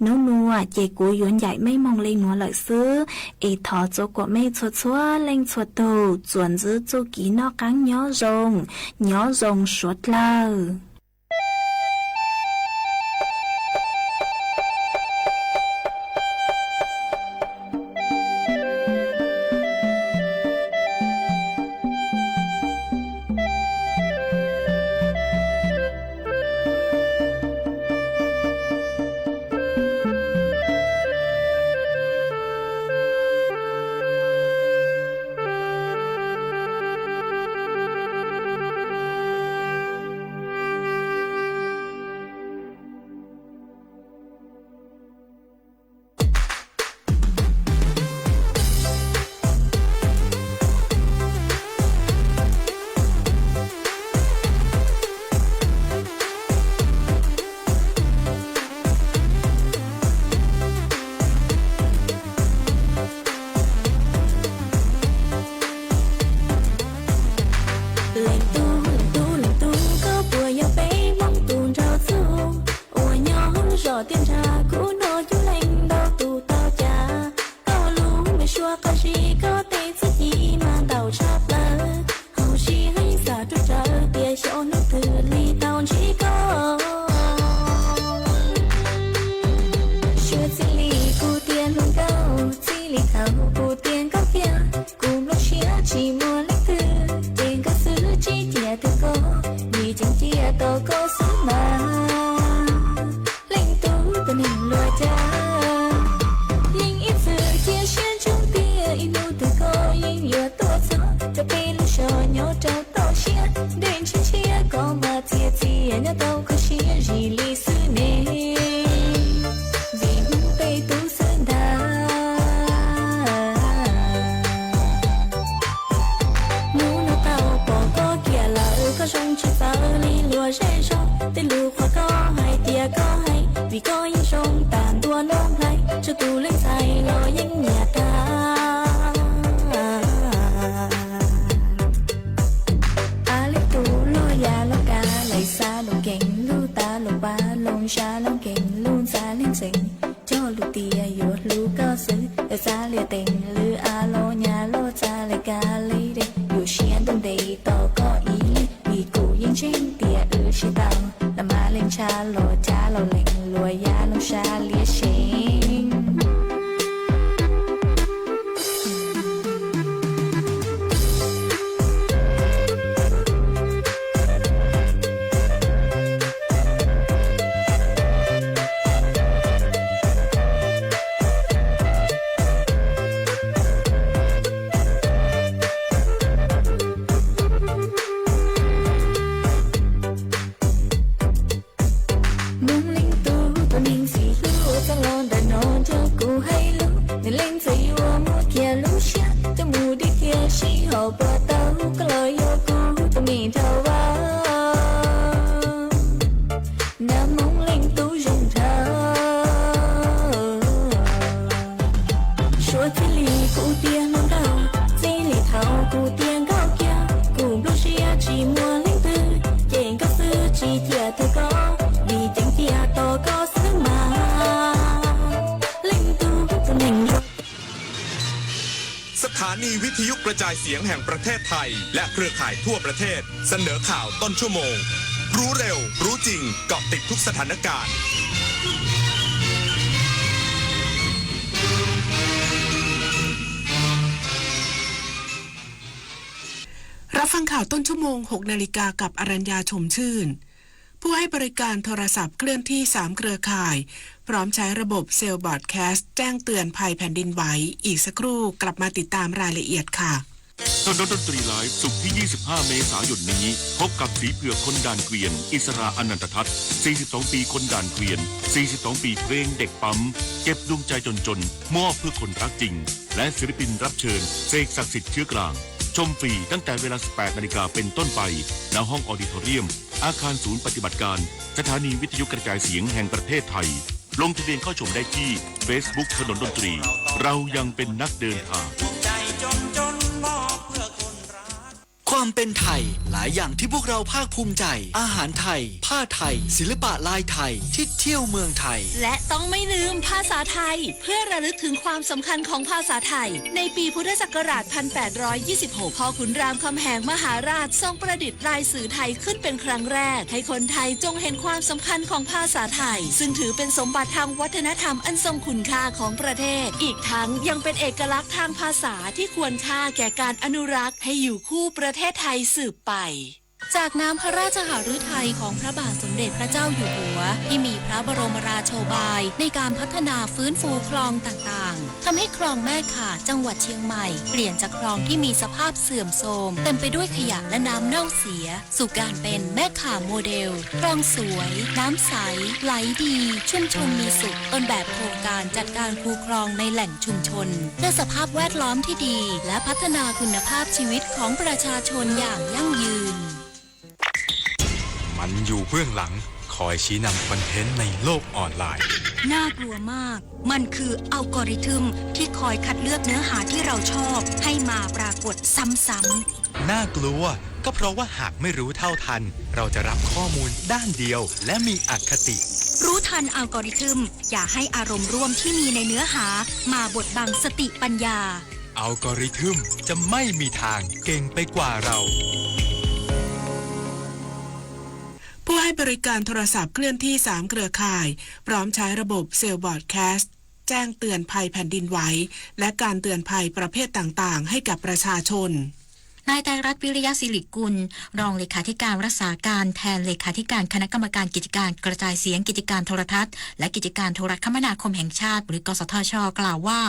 Nub nuav ces kuv yuav ncaim mej moog le nuav lawm xwb, es thov txua kuam mej txhua txhua leej txhua tug txuas ntxwb txuj kev noj qaab nyob zoo, nyob zoo suav dlawg. Puas tau koj los yog kuv tus me nraug vauv, nab Hmoob leej tub zoo nraug. Suav txij li kuv tiav hluas nkauj, txij li thaum kuv tiav nkauj kiag, kuv nplooj siab tsis muaj leej twg, ces nkauj xwb tsis cia tau koj, vim ceev tiag tos koj xwb mas, leej tub tus neeg. Sat thas nis vij thiyub kraj cai xiav heem pra thej thais leh krwj khais thuaj pra thej เสนอข่าวต้นชั่วโมง รู้เร็ว รู้จริง เกาะติดทุกสถานการณ์ รับฟังข่าวต้นชั่วโมง หกนาฬิกา กับอรัญญา ชมชื่น ผู้ให้บริการโทรศัพท์เคลื่อนที่สามเครือข่าย พร้อมใช้ระบบเซลล์บรอดแคสต์แจ้งเตือนภัยแผ่นดินไหว อีกสักครู่กลับมาติดตามรายละเอียดค่ะ ถนนดนตรีไลฟ์ ศุกร์ที่ ยี่สิบห้า เมษายนนี้ พบกับสีเผือกคนด่านเกวียน อิสรา อนันตทัศน์ สี่สิบสอง ปีคนด่านเกวียน สี่สิบสอง ปีเพลงเด็กปั๊ม เก็บดวงใจจนๆ มอบเพื่อคนรักจริง และศิลปินรับเชิญ เสกศักดิ์สิทธิ์เชื้อกลาง ชมฟรีตั้งแต่เวลา สิบแปดนาฬิกาเป็นต้นไป ณ ห้องออดิทอเรียม อาคารศูนย์ปฏิบัติการ สถานีวิทยุกระจายเสียงแห่งประเทศไทย ลงทะเบียนเข้าชมได้ที่ Facebook ถนนดนตรี เรายังเป็นนักเดินทาง ความเป็นไทย หลายอย่างที่พวกเราภาคภูมิใจ อาหารไทย ผ้าไทย ศิลปะลายไทย ที่เที่ยวเมืองไทย และต้องไม่ลืมภาษาไทย เพื่อระลึกถึงความสำคัญของภาษาไทย ในปีพุทธศักราช พันแปดร้อยยี่สิบหก พ่อขุนรามคำแหงมหาราชทรงประดิษฐ์ลายสื่อไทยขึ้นเป็นครั้งแรก ให้คนไทยจงเห็นความสำคัญของภาษาไทย ซึ่งถือเป็นสมบัติทางวัฒนธรรมอันทรงคุณค่าของประเทศ อีกทั้งยังเป็นเอกลักษณ์ทางภาษาที่ควรค่าแก่การอนุรักษ์ให้อยู่คู่ประเทศไทยสืบไป จากน้ำพระราชหฤทัยของพระบาทสมเด็จพระเจ้าอยู่หัว ที่มีพระบรมราโชบายในการพัฒนาฟื้นฟูคลองต่างๆ ทำให้คลองแม่ข่าจังหวัดเชียงใหม่ เปลี่ยนจากคลองที่มีสภาพเสื่อมโทรม เต็มไปด้วยขยะและน้ำเน่าเสีย สู่การเป็นแม่ข่าโมเดล คลองสวย น้ำใส ไหลดี ชุมชนมีสุข ต้นแบบโครงการจัดการคูคลองในแหล่งชุมชน เพื่อสภาพแวดล้อมที่ดี และพัฒนาคุณภาพชีวิตของประชาชนอย่างยั่งยืน มันอยู่เบื้องหลัง คอยชี้นำคอนเทนต์ในโลกออนไลน์ น่ากลัวมาก มันคืออัลกอริทึมที่คอยคัดเลือกเนื้อหาที่เราชอบให้มาปรากฏซ้ำๆ น่ากลัว ก็เพราะว่าหากไม่รู้เท่าทัน เราจะรับข้อมูลด้านเดียว และมีอคติ รู้ทันอัลกอริทึม อย่าให้อารมณ์ร่วมที่มีในเนื้อหามาบดบังสติปัญญา อัลกอริทึมจะไม่มีทางเก่งไปกว่าเรา ผู้ให้บริการโทรศัพท์เคลื่อนที่สามเครือข่าย พร้อมใช้ระบบเซลล์บรอดแคสต์ แจ้งเตือนภัยแผ่นดินไหว และการเตือนภัยประเภทต่างๆ ให้กับประชาชน นายไตรรัตน์ วิริยะสิริกุล รองเลขาธิการรักษาการแทนเลขาธิการคณะกรรมการกิจการกระจายเสียง กิจการโทรทัศน์ และกิจการโทรคมนาคมแห่งชาติ หรือ กสทช กล่าวว่า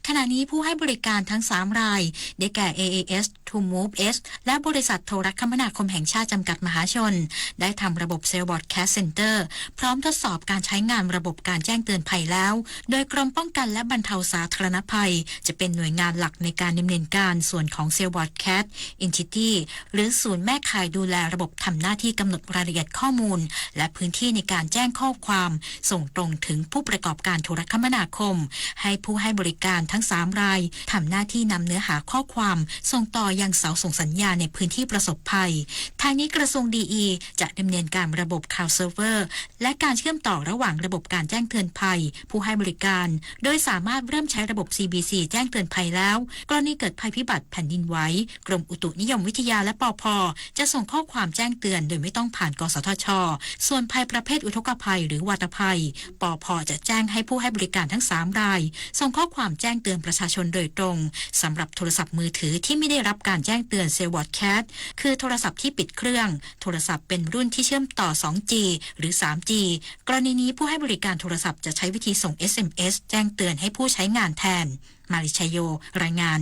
ขณะนี้ผู้ให้บริการทั้งสามราย ได้แก่ เอเอเอส True Move Edge และบริษัทโทรคมนาคมแห่งชาติจำกัดมหาชน ได้ทำระบบ Cell Broadcast Center พร้อมทดสอบการใช้งานระบบการแจ้งเตือนภัยแล้ว โดยกรมป้องกันและบรรเทาสาธารณภัย จะเป็นหน่วยงานหลักในการดำเนินการ ส่วนของ Cell Broadcast Entity หรือศูนย์แม่ข่ายดูแลระบบทำหน้าที่กำหนดรายละเอียดข้อมูล และพื้นที่ในการแจ้งข้อความ ส่งตรงถึงผู้ประกอบการโทรคมนาคม ให้ผู้ให้บริการทั้งสามรายทำหน้าที่นำเนื้อหาข้อความ ส่งต่อยังเสาส่งสัญญาณในพื้นที่ประสบภัย ทางนี้กระทรวงดีอีจะดำเนินการระบบ Cloud Server และการเชื่อมต่อระหว่างระบบการแจ้งเตือนภัย ผู้ให้บริการ โดยสามารถเริ่มใช้ระบบ ซีบีซี แจ้งเตือนภัยแล้ว กรณีเกิดภัยพิบัติแผ่นดินไหว กรมอุตุนิยมวิทยาและ ปภ จะส่งข้อความแจ้งเตือนโดยไม่ต้องผ่าน กสทช ส่วนภัยประเภทอุทกภัยหรือวาตภัย ปภ จะแจ้งให้ผู้ให้บริการทั้งสามราย ส่งข้อความแจ้งเตือนประชาชนโดยตรง สำหรับโทรศัพท์มือถือที่ไม่ได้รับการแจ้งเตือน Cell Broadcast คือโทรศัพท์ที่ปิดเครื่อง โทรศัพท์เป็นรุ่นที่เชื่อมต่อ สองจี หรือ สามจี กรณีนี้ผู้ให้บริการโทรศัพท์จะใช้วิธีส่ง เอสเอ็มเอส แจ้งเตือนให้ผู้ใช้งานแทน มาริชโย รายงาน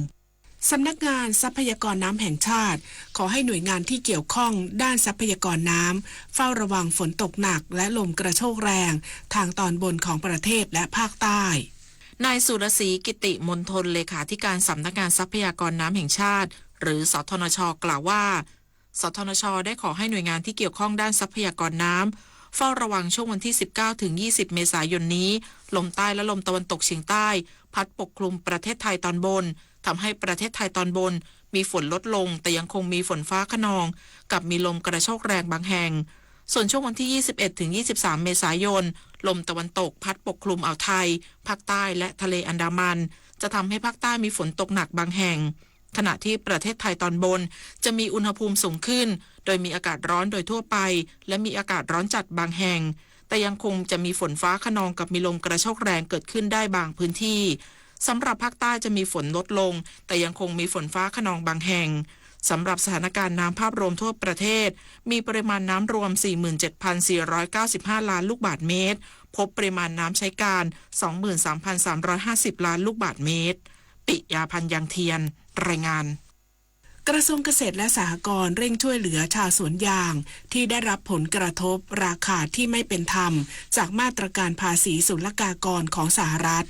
สำนักงานทรัพยากรน้ำแห่งชาติ ขอให้หน่วยงานที่เกี่ยวข้องด้านทรัพยากรน้ำ เฝ้าระวังฝนตกหนักและลมกระโชกแรง ทางตอนบนของประเทศและภาคใต้ นายสุรศรี กิติมณฑล เลขาธิการสำนักงานทรัพยากรน้ำแห่งชาติ หรือ สทนช กล่าวว่า สทนช ได้ขอให้หน่วยงานที่เกี่ยวข้องด้านทรัพยากรน้ำ เฝ้าระวังช่วงวันที่ สิบเก้าถึงยี่สิบ เมษายนนี้ ลมใต้และลมตะวันตกเฉียงใต้ พัดปกคลุมประเทศไทยตอนบน ทำให้ประเทศไทยตอนบน มีฝนลดลง แต่ยังคงมีฝนฟ้าคะนอง กับมีลมกระโชกแรงบางแห่ง ส่วนช่วงวันที่ ยี่สิบเอ็ดถึงยี่สิบสาม เมษายน ลมตะวันตกพัดปกคลุมอ่าวไทย ภาคใต้และทะเลอันดามัน จะทำให้ภาคใต้มีฝนตกหนักบางแห่ง ขณะที่ประเทศไทยตอนบน จะมีอุณหภูมิสูงขึ้น โดยมีอากาศร้อนโดยทั่วไป และมีอากาศร้อนจัดบางแห่ง แต่ยังคงจะมีฝนฟ้าคะนองกับมีลมกระโชกแรงเกิดขึ้นได้บางพื้นที่ สำหรับภาคใต้จะมีฝนลดลง แต่ยังคงมีฝนฟ้าคะนองบางแห่ง สำหรับสถานการณ์น้ำภาพรวมทั่วประเทศ มีปริมาณน้ำรวม สี่หมื่นเจ็ดพันสี่ร้อยเก้าสิบห้า ล้านลูกบาศก์เมตร พบปริมาณน้ำใช้การ สองหมื่นสามพันสามร้อยห้าสิบ ล้านลูกบาศก์เมตร ปิยาพันธ์ ยังเทียน รายงาน กระทรวงเกษตรและสหกรณ์เร่งช่วยเหลือชาวสวนยางที่ได้รับผลกระทบราคาที่ไม่เป็นธรรมจากมาตรการภาษีศุลกากรของสหรัฐ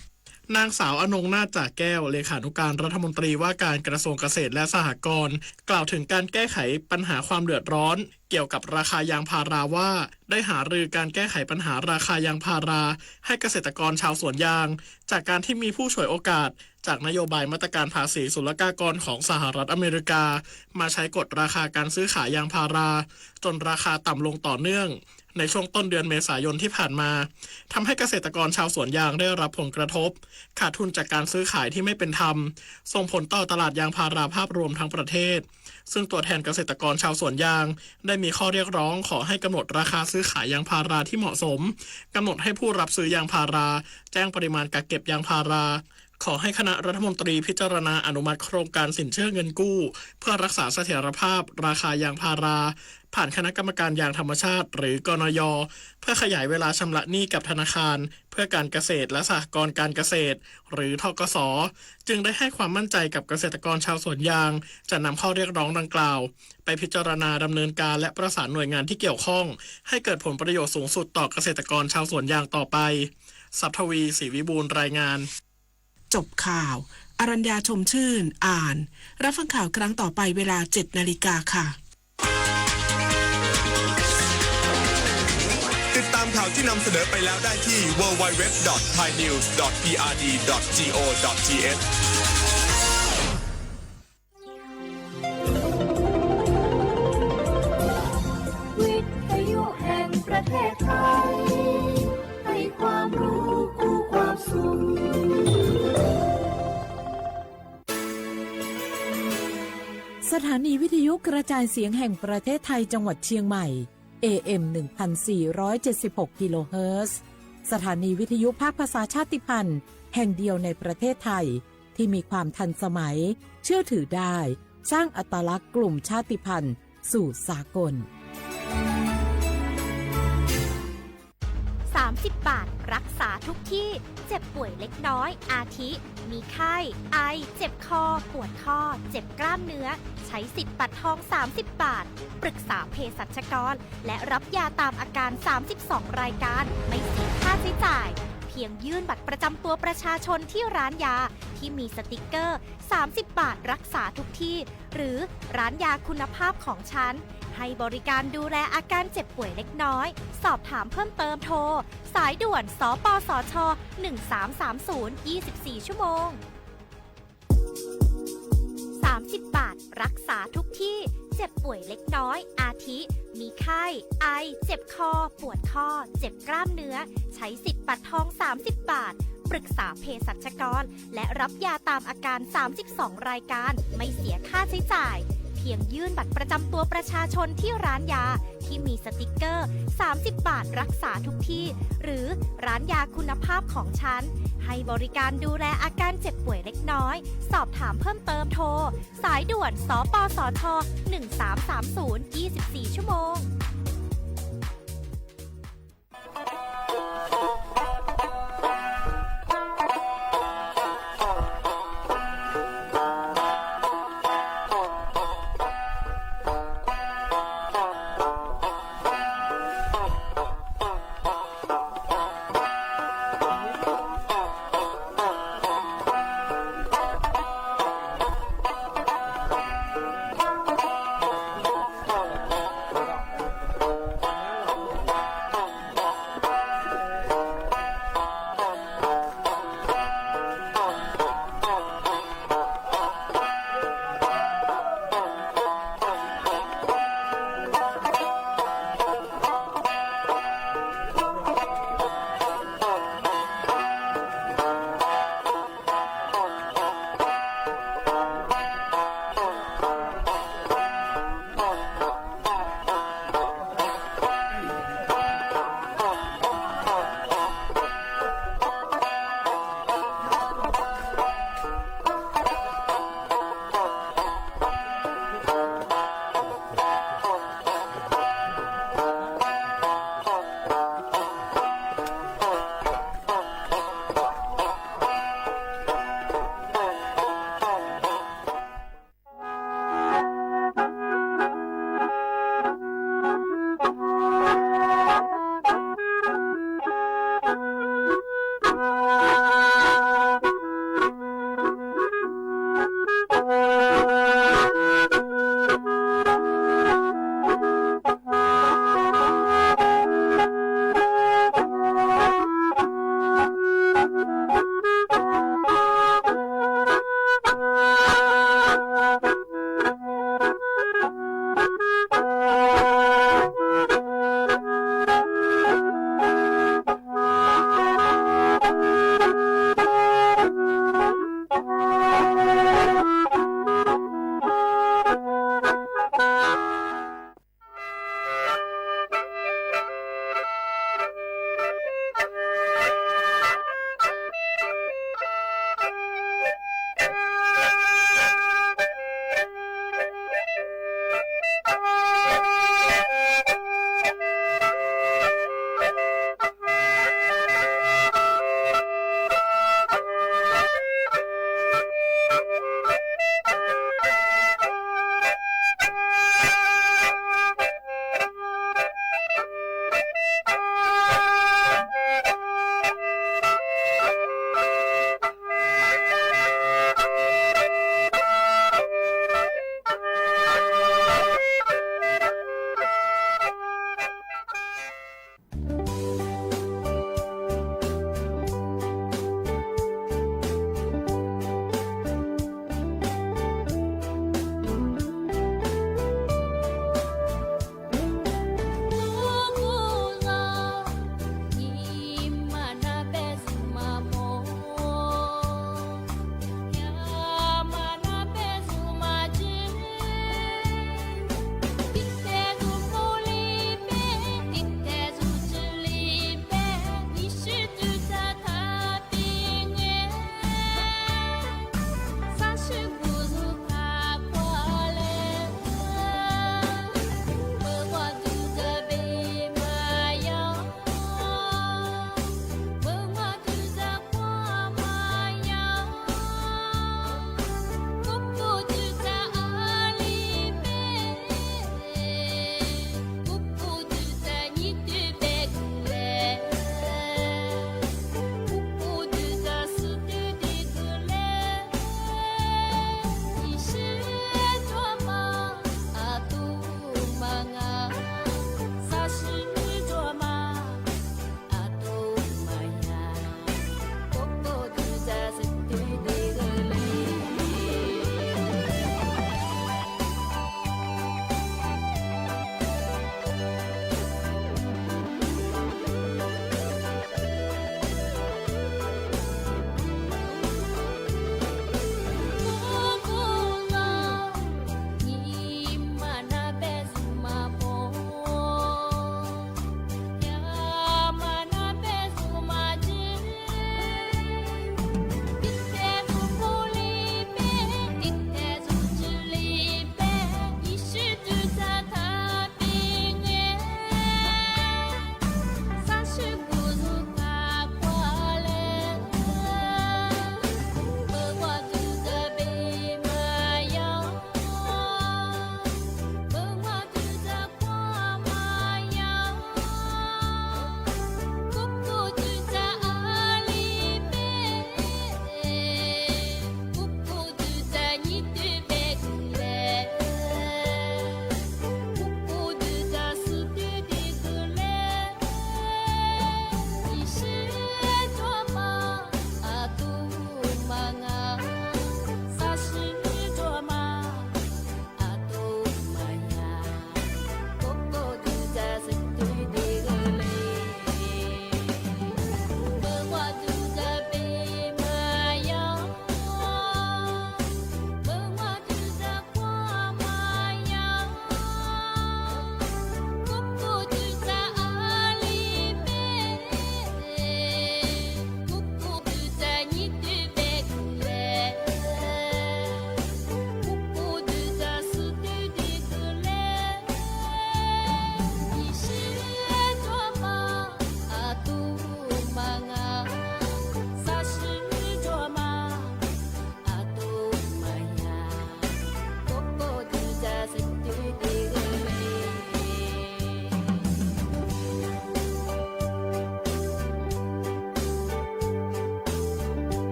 นางสาว อนงนาถ จ่าแก้ว เลขานุการรัฐมนตรีว่าการกระทรวงเกษตรและสหกรณ์ กล่าวถึงการแก้ไขปัญหาความเดือดร้อนเกี่ยวกับราคายางพาราว่า ได้หารือการแก้ไขปัญหาราคายางพาราให้เกษตรกรชาวสวนยาง จากการที่มีผู้ฉวยโอกาสจากนโยบายมาตรการภาษีศุลกากรของสหรัฐอเมริกา มาใช้กดราคาการซื้อขายยางพารา จนราคาต่ำลงต่อเนื่อง ในช่วงต้นเดือนเมษายนที่ผ่านมา ทำให้เกษตรกรชาวสวนยางได้รับผลกระทบ ขาดทุนจากการซื้อขายที่ไม่เป็นธรรม ส่งผลต่อตลาดยางพาราภาพรวมทั้งประเทศ ซึ่งตัวแทนเกษตรกรชาวสวนยาง ได้มีข้อเรียกร้องขอให้กำหนดราคาซื้อขายยางพาราที่เหมาะสม กำหนดให้ผู้รับซื้อยางพารา แจ้งปริมาณกักเก็บยางพารา ขอให้คณะรัฐมนตรีพิจารณาอนุมัติโครงการสินเชื่อเงินกู้ เพื่อรักษาเสถียรภาพราคายางพารา ผ่านคณะกรรมการยางธรรมชาติ หรือกนย เพื่อขยายเวลาชำระหนี้กับธนาคารเพื่อการเกษตรและสหกรณ์การเกษตร หรือ ธกส จึงได้ให้ความมั่นใจกับเกษตรกรชาวสวนยาง จะนำข้อเรียกร้องดังกล่าว ไปพิจารณาดำเนินการและประสานหน่วยงานที่เกี่ยวข้อง ให้เกิดผลประโยชน์สูงสุดต่อเกษตรกรชาวสวนยางต่อไป ทรัพย์ทวี ศรีวิบูลย์ รายงาน จบข่าว อรัญญา ชมชื่น อ่าน รับฟังข่าวครั้งต่อไปเวลา เจ็ดนาฬิกาค่ะ ติดตามข่าวที่นำเสนอไปแล้วได้ที่ ดับเบิลยู ดับเบิลยู ดับเบิลยู ดอท ไทยนิวส์ ดอท พีอาร์ดี ดอท จี โอ ดอท ที เอช วิทยุแห่งประเทศไทย ให้ความรู้คู่ความสุข สถานีวิทยุกระจายเสียงแห่งประเทศไทยจังหวัดเชียงใหม่ เอ เอ็ม หนึ่งพันสี่ร้อยเจ็ดสิบหก กิโลเฮิรตซ์ สถานีวิทยุภาคภาษาชาติพันธุ์ แห่งเดียวในประเทศไทย ที่มีความทันสมัย เชื่อถือได้ สร้างอัตลักษณ์กลุ่มชาติพันธุ์สู่สากล สามสิบบาท รักษาทุกที่ เจ็บป่วยเล็กน้อย อาทิ มีไข้ ไอ เจ็บคอ ปวดข้อ เจ็บกล้ามเนื้อ ใช้สิทธิ์บัตรทอง สามสิบบาท ปรึกษาเภสัชกร และรับยาตามอาการ สามสิบสองรายการ ไม่เสียค่าใช้จ่าย เพียงยื่นบัตรประจำตัวประชาชนที่ร้านยา ที่มีสติกเกอร์ สามสิบบาท รักษาทุกที่ หรือร้านยาคุณภาพของฉัน ให้บริการดูแลอาการเจ็บป่วยเล็กน้อย สอบถามเพิ่มเติมโทร สายด่วน สปสช หนึ่งสามสามศูนย์ ยี่สิบสี่ชั่วโมง สามสิบบาท รักษาทุกที่ เจ็บป่วยเล็กน้อย อาทิ มีไข้ ไอ เจ็บคอ ปวดข้อ เจ็บกล้ามเนื้อ ใช้สิทธิ์บัตรทอง สามสิบบาท ปรึกษาเภสัชกร และรับยาตามอาการ สามสิบสองรายการ ไม่เสียค่าใช้จ่าย เพียงยื่นบัตรประจำตัวประชาชนที่ร้านยา ที่มีสติกเกอร์ สามสิบบาท รักษาทุกที่ หรือร้านยาคุณภาพของฉัน ให้บริการดูแลอาการเจ็บป่วยเล็กน้อย สอบถามเพิ่มเติมโทร สายด่วน สปสช หนึ่งสามสามศูนย์ ยี่สิบสี่ชั่วโมง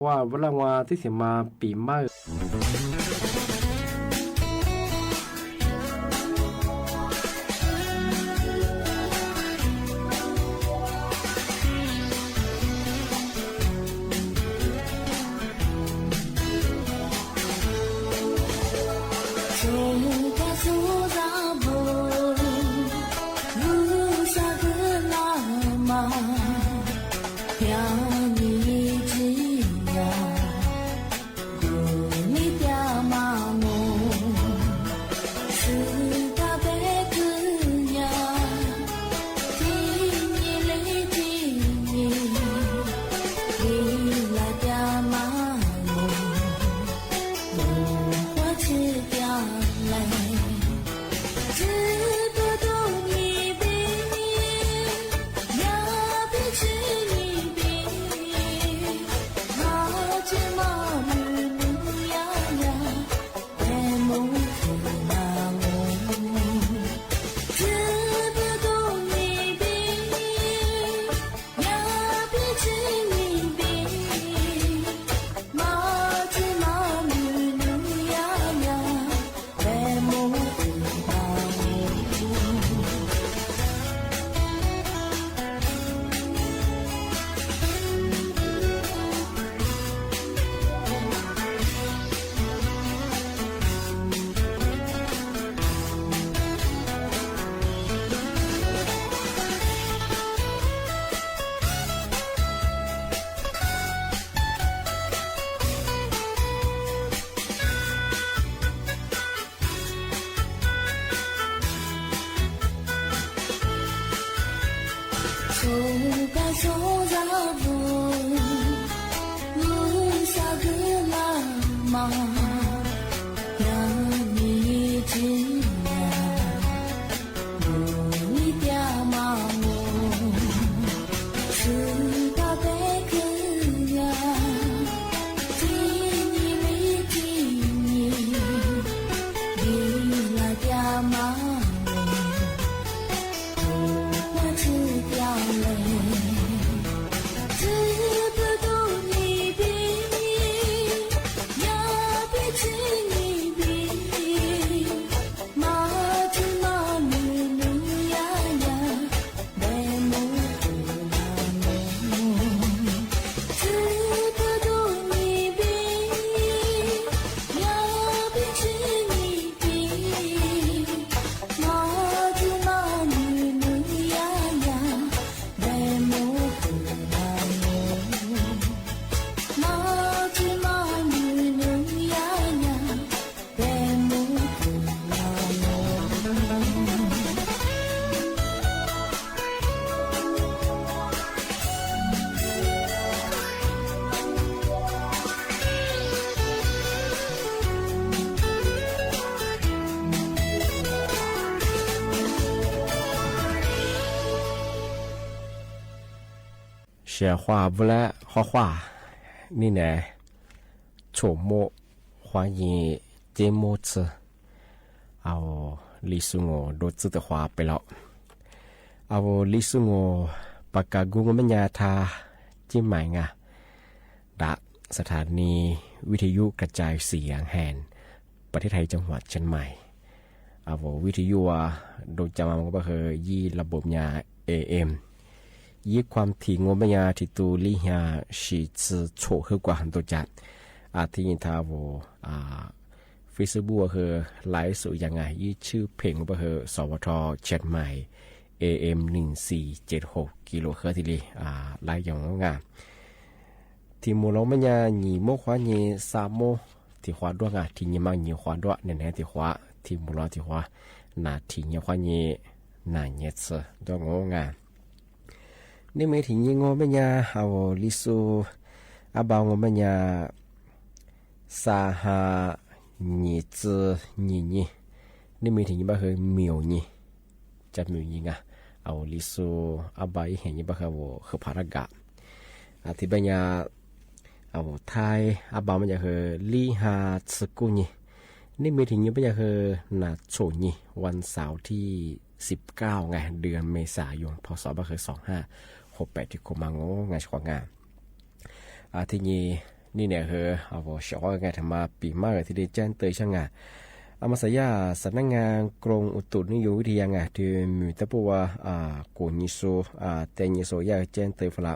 Ua, ua laj ua tib xim mas pim maj. Sia huaj vwj lab huaj huaj, nej na, txhum muaj huab yeej ceb muaj txhwb. Au, Li Xu Ngus dua txwj tawm huab pem lawm. Au, Li Xu Ngus, ประกาศ Google ไม่ยา ทางเชียงใหม่ ไง đã สถานีวิทยุกระจายเสียงแห่งประเทศไทย จังหวัดเชียงใหม่ Au, วิทยุ dua cas mas npaj hwm yij la bum nyas A M. Yij ความถี่ Ngus Mej Nyas thim tus li hia sis txwv txhum hwb kuas ntu cas. A thiv nyi tha vus Facebook hwm laiv xum yas nga yij tshwj phem npaj hwm sov vo rho Chiang Mai A M หนึ่งสี่เจ็ดหก กิโลเฮิรตซ์ thiaj li laiv yog nga. Thim mus los Mej Nyas nyim muab huab nyi xa muab thim huab duab nga, thim nyi mas nyim huab duab, nim nev thim huab, thim mus los thim huab, nas thim nyias huab nyi, nas nyias txhwv nto Ngus nga. Nej me thim nyi Ngus Mej Nyas, au, Li Xu, ab npau Ngus Mej Nyas, xa ha nyim txwv nyim nyi. Nej me thim nyi npaj hwm mium nyi, cas mium nyi nga. Au, Li Xu, ab npau ib him nyi npaj hwm vus hwm phav rab nkas. A thiv Mej Nyas, au, Thaib, ab npau Mej Nyas hwm li ha txwv kuj nyi. Nej me thim nyi Mej Nyas hwm nas txhum nyi, วันเสาร์ที่สิบเก้า ไง เดือนเมษายน พ.ศ. npaj hwm สองห้าหกแปด thim kuj mas Ngus nga tsis quav nga. A thiv nyi Ni niam hwv, a vos sawv qhov nga tham mas pim mab thiaj li caij tawm xyoo nga. A mas xav yaj xam nab nga kroos u tus ni yus vij thi ya nga twg mws tab puj ua, kuv nyi xu, tej nyi xu yaj caij tawm fa la.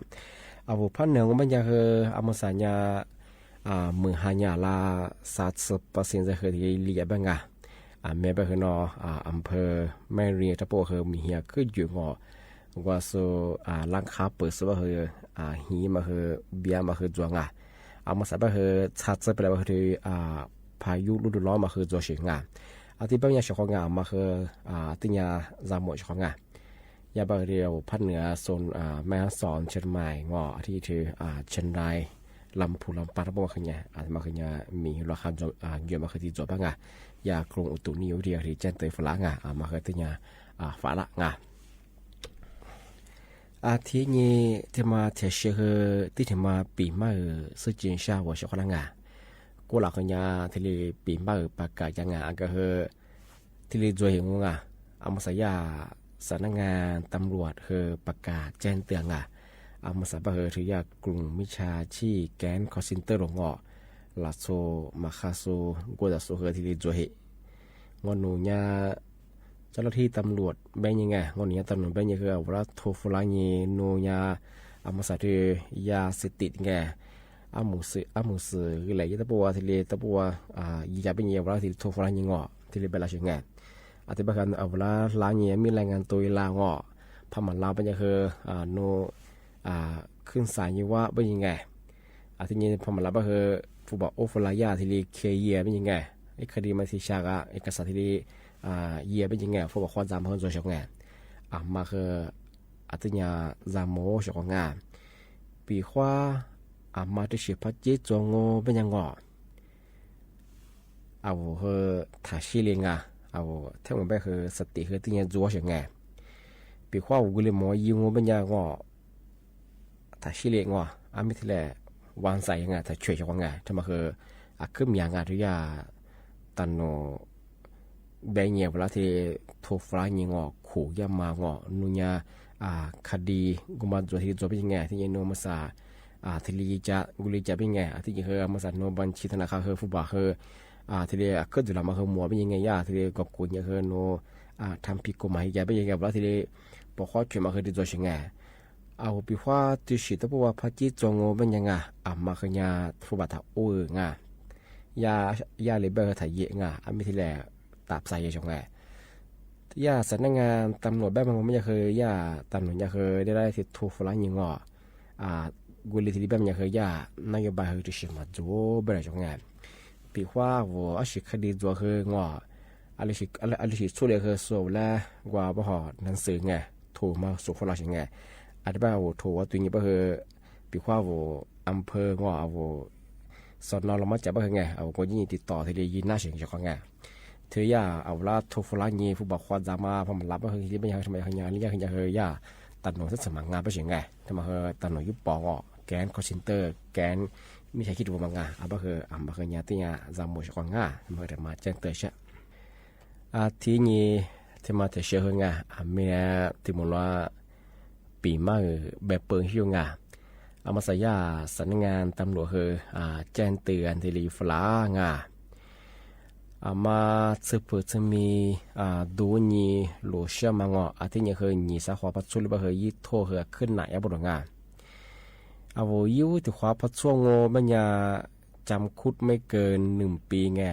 A vos phab nws ua npaj nyaj hwv a mas xav nyaj mws ha nyaj la xav txhw pas xi ntxawg hwv li yam npaj nga. Me npaj hwv no, a phawj Mary tab puj hwv mis hias khwb ywm ngos, ua xu lab qhab pwm xu npaj hwv, hiv mas hwv, npiav mas hwv ntxuav nga. A mas xav npaj hwv txha txawj peb la npaj hwv, pha yub lub ntuj lob mas hwv ntxuav sim nga. A tij npaj nyaj sawv qhov nga mas hwv, tij nyaj zaj muam sawv qhov nga. Yaj npaj hwv phab nws xu, Mab Xos, Tsheej Mai ngos, a tij thwv, Tsheej Rai, Lam Phu Lam Paj tab puj mas hwv nyaj, mas hwv nyaj mis hwv los qha ncua mas hwv tij ntxuav npaj nga. Yaj kroos u tus ni yus vij thi ya li caij tawm fa la nga, mas hwv tij nyaj fa la nga. A thib nyib thib mas thiaj siv hwv tib thim mas pim mab hwv xwb ci sab uas sawv qhov na nga. Kuv lam qhov nyaj thiaj li pim mab hwv pas kam ca nga a nkawd hwv thiaj li ntxuav him ua nga. A mas xav yaj xam nab nga tam luam hwv pas kam caij tawm nga. A mas xav npaj hwv thwv yaj kroos mib tshaj chij kev call center los ngos, lam xu mas qha xu nkuaj tam xu hwv thiaj li ntxuav him. Nqua nus nyaj coj laj thib tam luam npeb nyaj nga, nqua nus nyaj tam luam npeb nyaj hwv a vos lab thu fu lab nyi nus nyaj, a mas xav thwv yaj xwm tim nga. A mus xwm, a mus xwm gis lem yij tab puj ua thiaj li tab puj ua, yij cas peb nyi a vos lab thiaj li thu fu lab nyi ngos thiaj li npaj la sim nga. A tij npaj hwv a vos lab hlab nyi mib laj nga ntu ib la ngos, phaj mam la peb nyaj hwv nus khwb xas nyi vab peb nyi nga. A tij nyi phaj mam la npaj hwv fu pam ub fu la yaj thiaj li khiav yia peb nyi nga. Ib kha di mas thiaj xya a ib ka xav thiaj li yia peb nyi nga, fu pam qhuab ntxa mas hwv ntxuav sawv nga. A mas hwv a tij nyaj zaj mus sawv qhov nga. Pim qhuab a mas tib si phab cib txuas ngu peb nyaj ngos. A vos hwv tham sij li nga, a vos thiab mus npaj hwv xwm tim hwv tij nyaj ntxuav sawv nga. Pim qhuab a vos kuj li mus yij ngu peb nyaj ngos. Tham sij li ngos a mib thiaj li ua xais nga tham tshuam sawv qhov nga, tha mas hwv a khwb mias nga rau yaj tas nus npeb nyi vos lab thiaj thu fu lab nyi ngos, khum yaj mas ngos nus nyaj kha di nku mas ntxuav thiaj li ntxuav peb nyi nga, thiaj nyi nus mas xas thiaj li yij cas nku li cas peb nyi nga, thiaj nyi hwv mas xas nus npas ntshis tha na qha hwv fu pam hwv thiaj li khwb ntxwg los mas hwv muas peb nyi nga, yaj thiaj li kom kuv nyam hwv nus tham phi kuv mas yij cas peb nyi nga vos lab thiaj li pom qhuab tshuam mas hwv thiaj ntxuav sawv nga. A vos pim qhuab tib si tab puj ua phab cib txuas ngu peb nyaj nga, a mas hwv nyaj fu pam tham ub nga. Yaj li npaj hwv tham yim nga a mib thiaj li tas pxas yam sawv nga. Yaj xam nab nga tam luam npeb mas ngu peb nyaj hwv yaj tas nus nyaj hwv dej lab thiaj thu fu lab nyi ngos. Nku li thiaj li npaj nyaj hwv yaj nab yuav npaj hwv tib si mas ntxuav npaj sawv nga. Pim qhuab vos ab sim kha di ntxuav hwv ngos, a li sim txhuj li hwv xua lab nkuaj pab hom neeg xwm nga, thu mas xua fuab los sawv nga. A tij npaj vos thu ua tus nyi npaj hwv, pim qhuab vos a phawj ngos a vos xos no los mas cas npaj hwv nga, a vos kuj nyi tiv tos thiaj li yij nab sawv sawv qhov nga. Thiab yaj a vos lab thu fu lab nyi fu pam qhuab ntxa mas phaj mam la npaj hwv li npaj nyaj hwv tham mas yog nyaj li nyaj hwv nyaj hwv yaj tas nus xab txwm mas nga peb sawv nga, tha mas hwv tas nus yub pov ngos kev call center kev mib tshaj chij rau mas nga a npaj hwv a mas hwv nyaj tij nyaj zaj mus sawv qhov nga, tha mas hwv tham mas caij tawm sab. A thib nyib thib mas thiaj siv hwv nga, a mib tig mus luag pim mab hwv npaj pw xyuj nga. A mas xas yaj xam nab nga tam luam hwv caij tawm thiaj li fu lab nga. A mas txhwj pwm txhwj mi, dub nyi lus siab mas ngos a thiab nyaj hwv nyim xav qhuav phaj txhuaj li npaj hwv yib thuaj hwv khwb nam yab npauj dua nga. A vos yib ub tim qhuav phaj txhuaj ngu npaj nyaj cam khub mej kaw nws pis nga,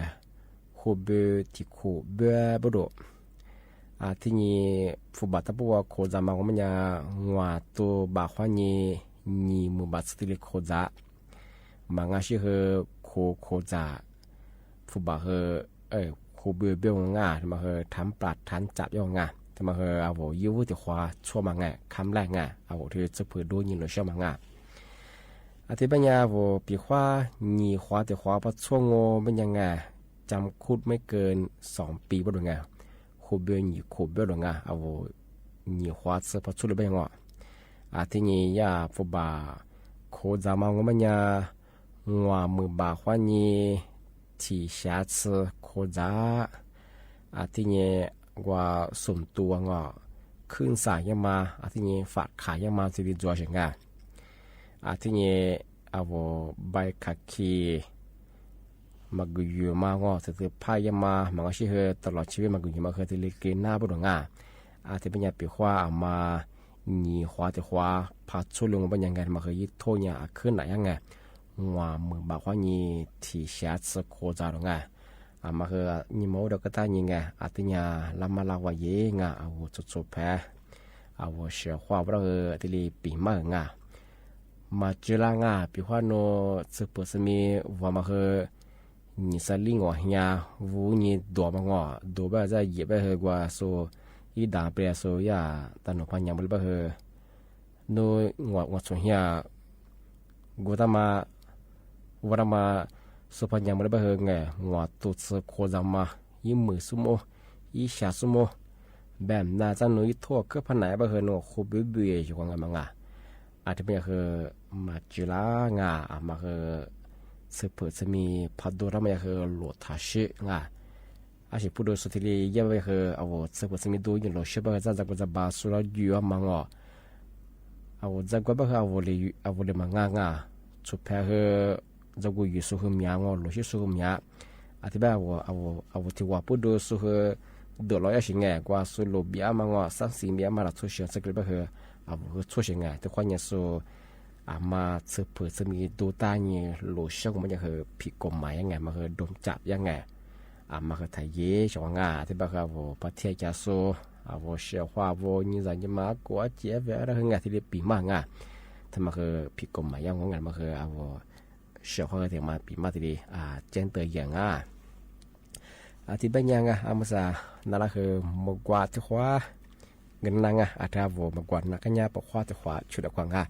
khu bw thim khu bw npauj dua. A thiab nyaj fu pam tab puj ua khuv ntxa mas ngu npaj nyaj nguas tu pam qhuab nyi, nyim mus pam txhwb thiaj li khuv ntxa. Mas nga sij hwv khuv khuv ntxa, fu pam hwv khu bw npauj nga, mas hwv thav plas thav tsam npauj nga, mas hwv a vos yib ub tim qhuav txhuaj mas nga khab laj nga, a vos thiaj txhwj pwm dub nyi lus siab mas nga. A thiab npaj nyaj a vos pim qhuab nyim qhuav tim qhuav phaj txhuaj ngu npaj nyaj nga, cam khub mej kaw xoom pis npauj dua nga, khu bw nyim khu npauj dua nga, a vos nyim qhuav txhwj phaj txhuaj li npaj nyaj ngos. A thiab nyaj yaj fu pam khuv ntxa mas ngu npaj nyaj nguas mus pam qhuab nyi, thim xyav txhwb khuv ntxa. A thiab nyaj nkuas xoom tua ngos, khwb xas yaj mas a thiab nyaj fam kham yaj mas thiaj li ntxuav sawv nga. A thiab nyaj a vos npai khav khis mas kws yuav mas os, txawm tw phaj yaj mas mas nqa sij hawm tau los tsheb mas kws yuav mas hwj thiaj li kev nab puab dua nga. As thiab peb nyas pim huaj a mas nyim huav tes huav phav txhua lug mas peb nyas nga mas hwj ib thoj nyas a khwb nam yaj nga, uas mws npam huab nyim thim xyav txhua khuav ntxag dua nga. A mas hwj nyim mas ua dua koj tag nyim nga, a tib nyas laj mab laj huam yev nga, a vos txhua txhua phav, a vos sim huaj puab dab hwj thiaj li pim maj nga. Mas tsis laj nga pim huaj nuav txhwb pwm txhwb mi vov mas hwj nyim xav lib ngos hnyas vuv nyim duav mas ngos duav peb zaj yim peb hwj kua xu ib dam peb xu yaj tag num phaj nyas mus li peb hwj nub ngos txhua hnyas kuv tab mas, ua tab mas xu phaj nyas mus li peb hwj nga, ngos tu txhua khuav ntxag mas ib mws xub mub, ib xya xub mub, npam na txaj nub ib thoj khwb phaj nam peb hwj nub hu pib pib xyuas nga mas nga. A thiab peb nyas hwj mas tsis laj nga a mas hwj txhwb pwm txhwb mi phaj du rab mas nyas hwj luam thav sib nga. Ab sim pub du xu thiaj li yaj peb hwj a vos txhwb pwm txhwb mi du nyuam luam sib peb hwj txaj ntxag kuv ntxag npas xu lab yuav mas ngos a vos ntxag kuv peb hwj a vos li mas nga nga, txhua phav hwj ntxag kuv yuav xu hwj miav ngos luam sib xu hwj miav. A thiab peb a vos thiaj ua pub du xu hwj dum los yaj sim nga kua xu lus npiav mas ngos xab xis npiav mas los txhua sim txhua kis peb hwj a vos hwj txhua sim nga twb qhuab nyas xu a mas txhwb pwm txhwb mi du tag nyuam luam sib kuv mas nyas hwj phim kaum mas yaj nga mas hwj doo cam yaj nga. A mas hwj tham yev xyuas nga thiab peb hwj a vos pab thiaj cas xu a vos sim huaj a vos nyim zam nyim mas kuv ab ci ab ve dab hwj nga thiaj li pim maj nga. Thiab mas hwj phim kaum mas yaj nga mas hwj a vos sim huaj hwj tias mas pim maj thiaj li ceeb tawm yeem nga. A thiab peb nyas nga a mas xav na lab hwj mus kua thiab huaj nkawd na nga a thiab a vos mus kua na qab nyab pom huaj thiab huaj tshwm dam kua nga.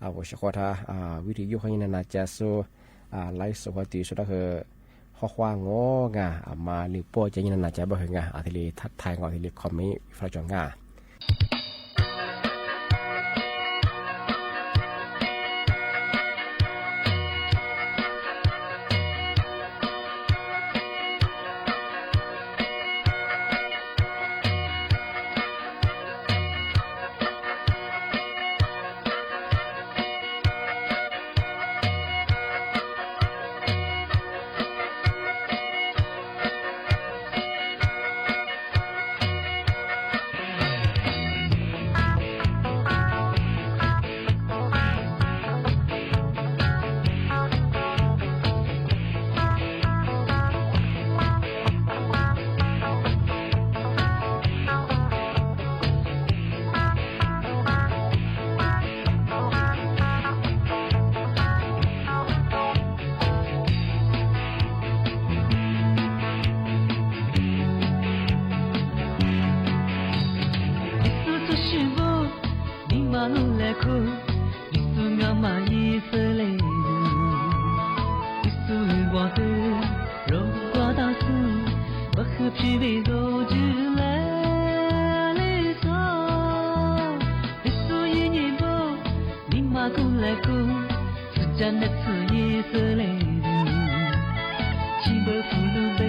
A vos sim huaj thab vib ri yuj huaj nyim na na cas xu, laib xu huaj tis xu dab hwj huaj huaj ngo nga a mas li puaj cas nyim na na cas peb hwj nga a thiaj li thab thaiv ngo thiaj li comment faj tso nga. Ib tug txawj sib npuj, nij mas lug le khu, Yexus nkaus mas Yixalayees, Yexus lwm nquag twg rau kuv tau xwb, npaj hwj phim vim nkaus Tswv lawm li xwb. Yexus yeej nyiam npuj, nij mas kuj le khu, txhua tsav neeg txhua Yixalayees, tsis npawg pum lub npe,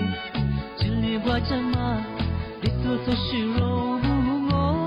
Tswv lwm nquag tsa mas, Yexus txhua sim rau mus nkaus.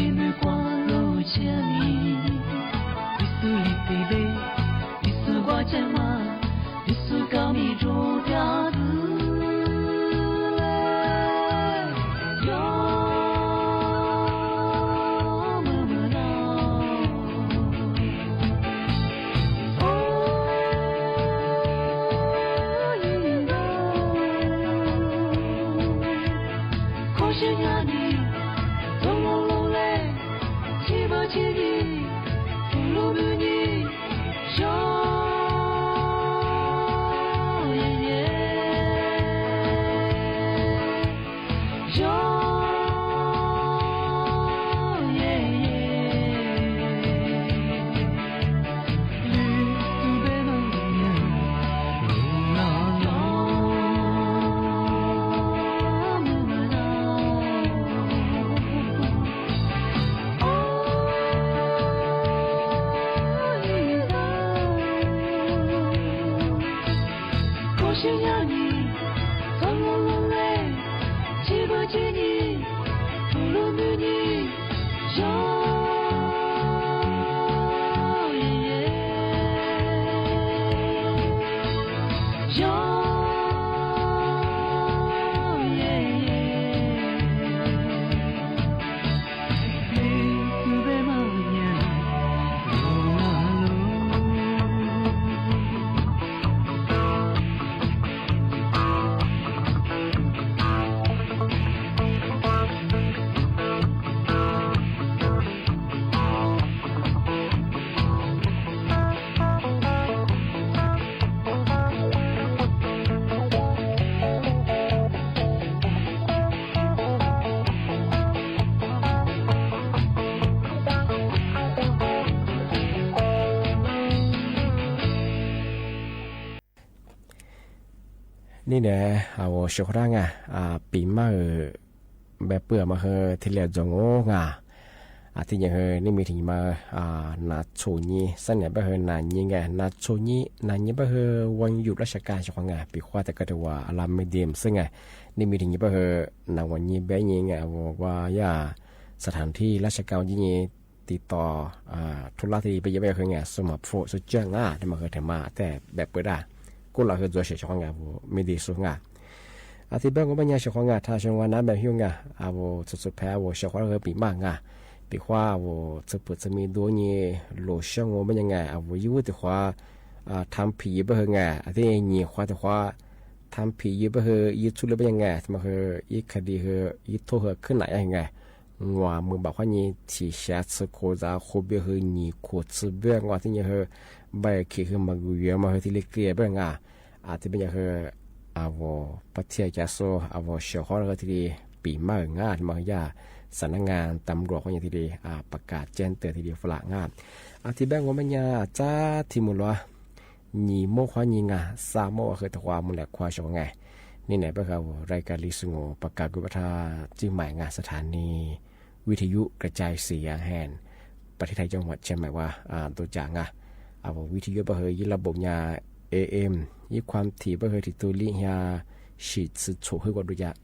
Nws quaj lub ntshiab mi, Yexus yig tes dej, Yexus nquag tsev mas, Yexus kav mis rau thiab twb le, yog mus mus no. Kho siab hnyav ni, txhob lub lub le, tsis muaj tsis ni, tus lub nws ni, yog, yog, Kho siab hnyav ni, txhob lub lub le, tsis muaj tsis ni, tus lub nws ni, yog, yog, Nim no ua siv qhov dab nga, pim maj, npe pw mas ho thiaj li zoo os nga. Thiab nyiam ho nej me ris mas, Nas Txhum Nyi, xab niam npawg ho Nas Nyi nga, Nas Txhum Nyi, Nas Nyi npawg ho Vaj Yum Laj Sas Kas siv qhov nga, pim qhuav tas koj tus uas a la me dim xwb nga. Nej me ris npawg ho Nas Vaj Nyi npe nyi nga, ua yam xav tham thib Laj Sas Kas nyi nyi tiv tos, thub lab thiab peb yam npawg ho nga, xu mas phuj xu cag nga, nej mas ho tham mas tej npe pw dab, kuj los ho txuas siv qhov nga, me dim xu nga. Thiab npawg ngu npawg nyab siv qhov nga, thaj xyoo ua nab npe hyuj nga, ua txhua txhua phem ua siv qhov ho pim maj nga, pim qhuav ua txhua pwm txhua me duab nyi, lus xyoo ua npawg nyab nga, ua yus tus qhuav tham phim yus npawg ho nga, thiab nyiam qhuav tus qhuav tham phim yus npawg ho, yus txhua lub npawg nyab nga, mas ho ib khadi ho, ib thub ho khwb nam nga, nguas mus npam qhuav nyi thim xyav txhua khuv zav khuv npia ho nyiam khuv txhua npia nqua thiab nyiam ho npaim khim ho mas kuv yuav mas ho thiaj li kiag npawg nga. Thiab npawg nyab ho, ua pab thiaj cav xu, ua siv qhov ho thiaj li pim maj nga, mas ho yam xav nab nga tam nruam qhuav nyi thiaj li pas kas ceg ntawm thiaj li flam nga. Thiab npawg ngu npawg nyab txab thib mus luas, nyim muab qhuav nyi nga, xa muab ua hwj tus qhuav mus lawm qhuav siv qhov nga. Nim no npawg ho ua raij kas li xu ngu pas kas kuv pab thaj tij mais nga,สถานีวิทยุกระจายเสียง แห่งประเทศไทย จังหวัดเชียงใหม่ ua tus cas nga. Ua vib thib yuav npawg ho ib lab npaum nyab AM, ib qhuam thim npawg ho thim tug li nyab sim txhwm txhum hwj ua tus cas.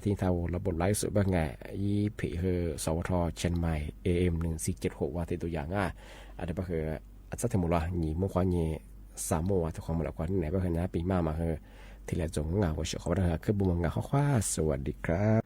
Thiab thaum ua lab npaum laiv xwm npawg nga, ib phim ho xov ua rho Chiang Mai AM nees six jet hum ua tus cas nga. Npawg ho txab thib mus luas nyim muab qhuav nyi, xa muab ua tus qhuav mus lawm qhuav nim no npawg ho nab pim maj mas ho thiaj li zoo nga, ua siv qhov npawg ho khwb mus nga qhuav qhuav,สวัสดีครับ.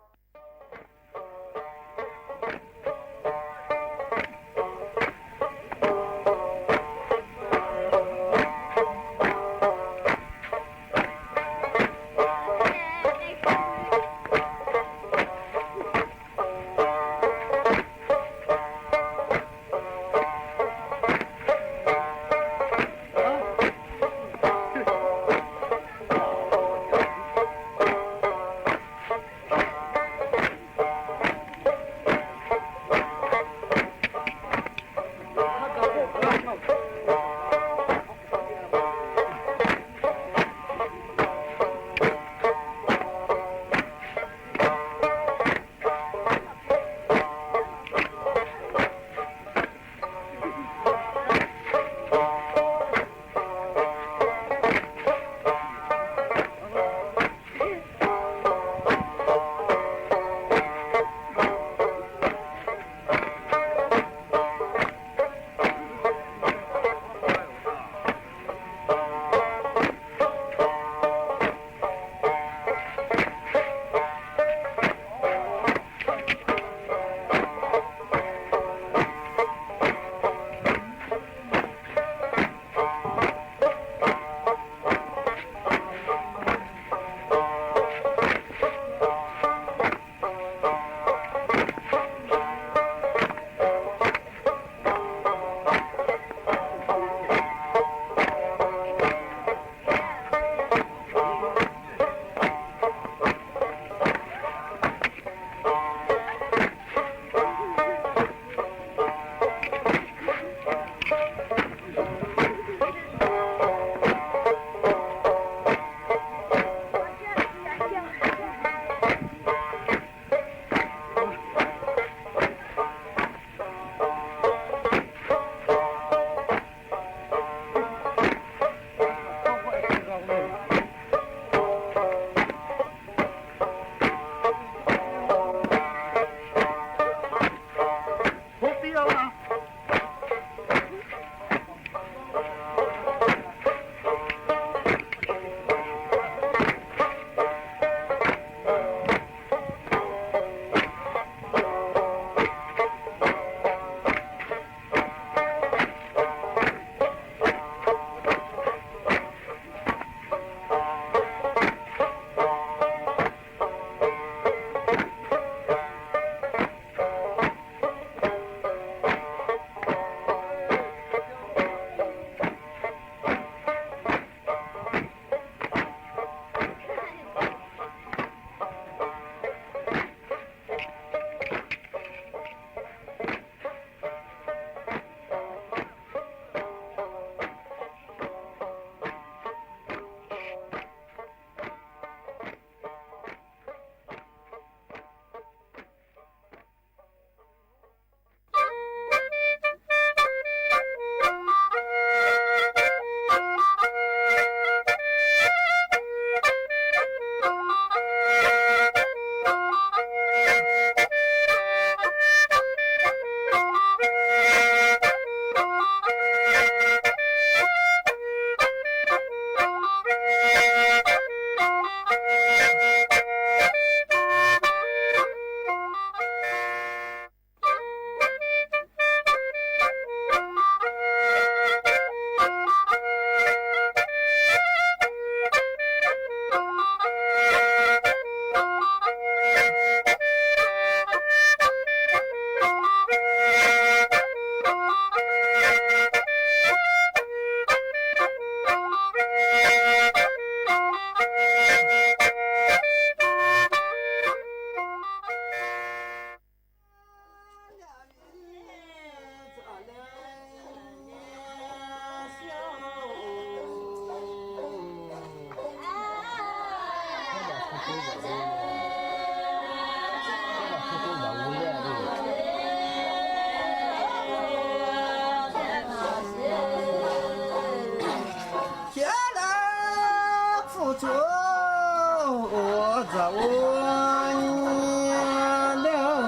Txawm ua nyiaj lawm.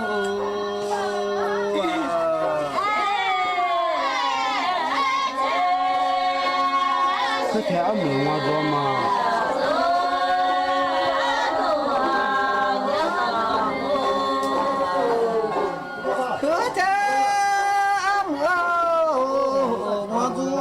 Khwb thiab ob mus ua dua mas. Khwb thiab ob mus ua dua mas.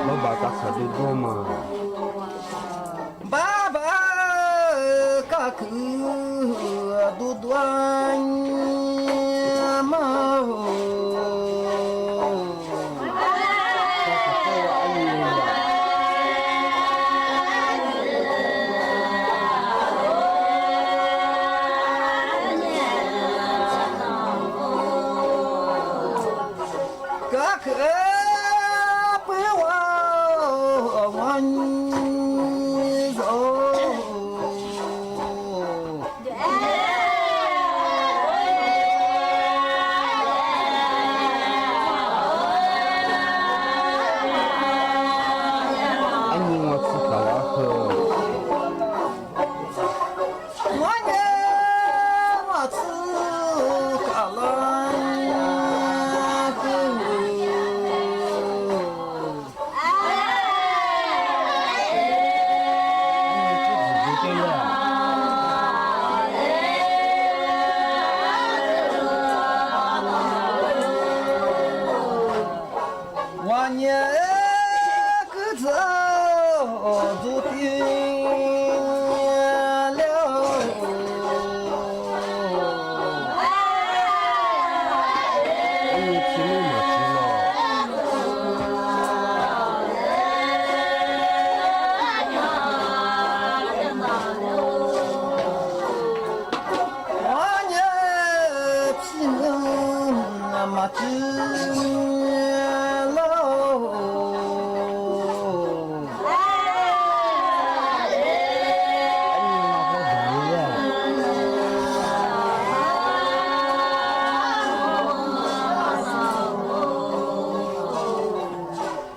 Npab npab koj khaws dua dua mas. Npab npab koj khwv dua dua mas. Koj khwv pw ua ua nyi zoo. Ab nyi ua txij kav los hwm. Ua nyiaj ua txij kav los hwm. Ua nyiaj kwv txwv ntxuv ti li. Ua nyiaj tsis mas tsis los.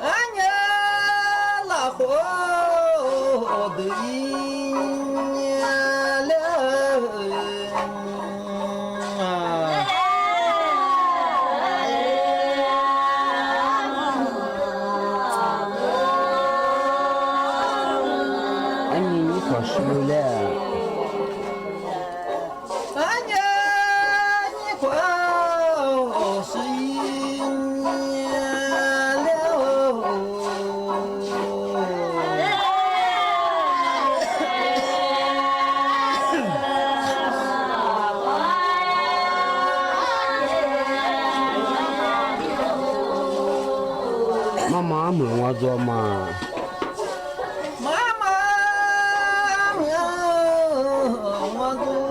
Ab nyiaj los huv tus ib nyiaj li. Ab nyiaj ib qho sib li. Ab nyiaj ib qho sib li. Maj mam mus ua dua mas. Maj mam mus ua dua mas.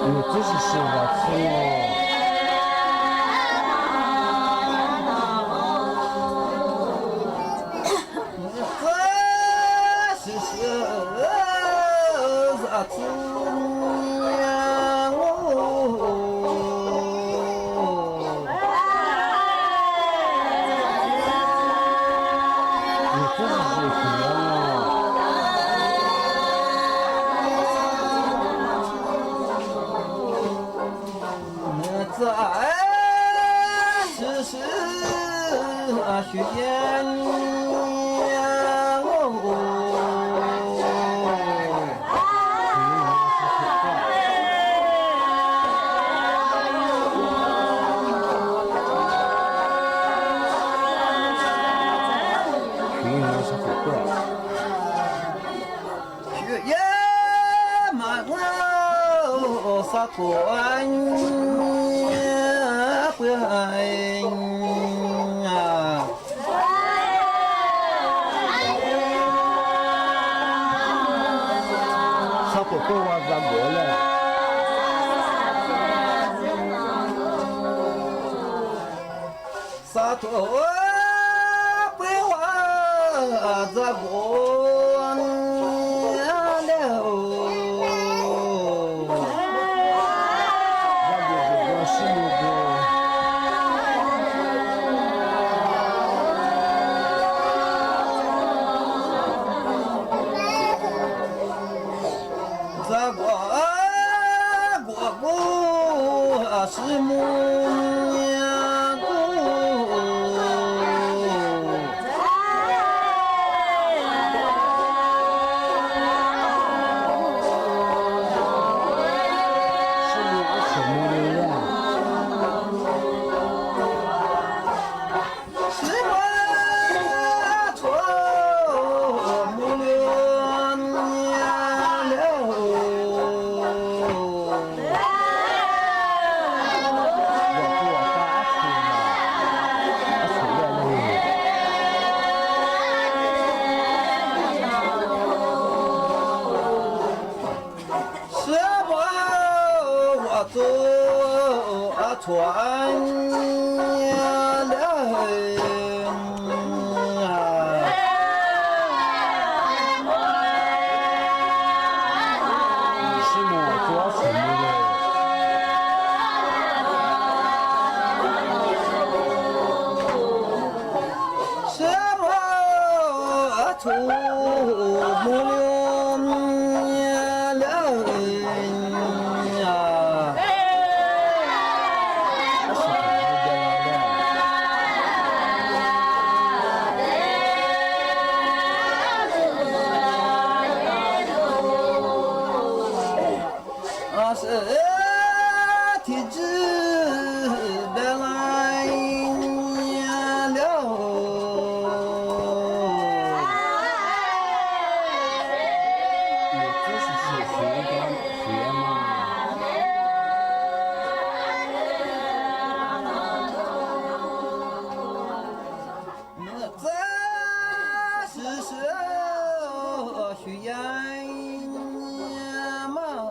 Nws twb sib sib vam txheeb os. Txawm sib sib xyuas yeej Xyuas yeej mas xav tuaj pw hais. Xav tuaj pw ua zaj npuav lawm. Thuam peb ua ntxa nkuam lawm. Ntxa nkuam, nkuam kuj sib mus nyiam kuj. Sib mus txhua mus lawm. Sib mus ua txhua txhua lawm. Sib mus ua txhua txhua lawm. Sib mus ua txhua txhua mus lawm. Sib thim txij npe lais lawm. Txawj siv siv xyuv yees mas.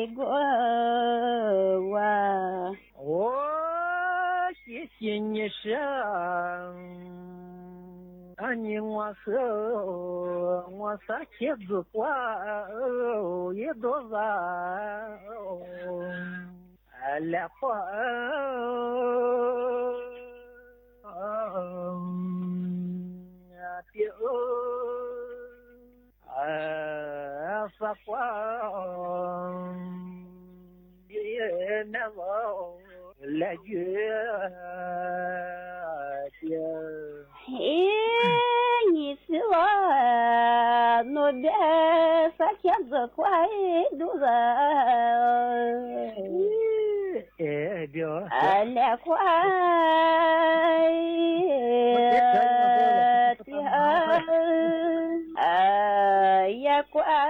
nkuaj ua. Ua, xib xib nyis sib, nyis muaj xwb, muaj xab khiab ntxwg quaj ib ntu vas, lam quaj tiag, xav quaj nab vauv lam ywj tiag. Ib nyis xwb los, nus ntiag xab khiab ntxwg quaj ib ntu vas, lam quaj tiag, yog quaj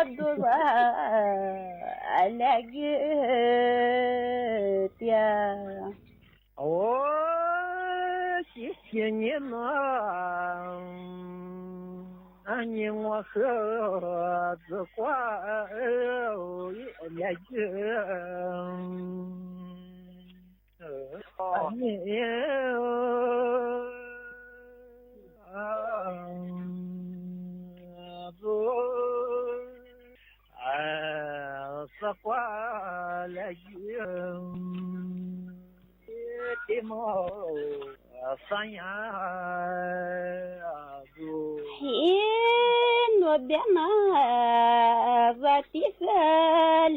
ntu vas lam ywj tiag. Ua, xib xib nyis no, nyis muaj xwb, ntxwg quaj lam ywj xav quaj lam ywj tiag mas, xav nyiam tus. Ib nus ntiag no, vas tib xwb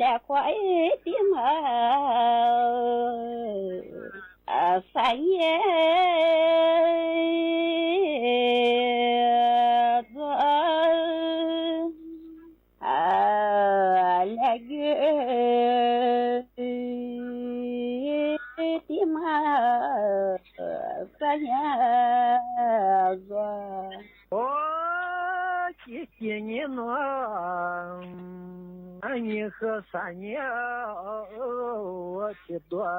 lam quaj ib tiag mas, xav nyiam tus. Lam ywj tiag mas, xav nyiam tus. Ua, xib xib nyis no, nyis xwb xav nyiam ua tsis dua.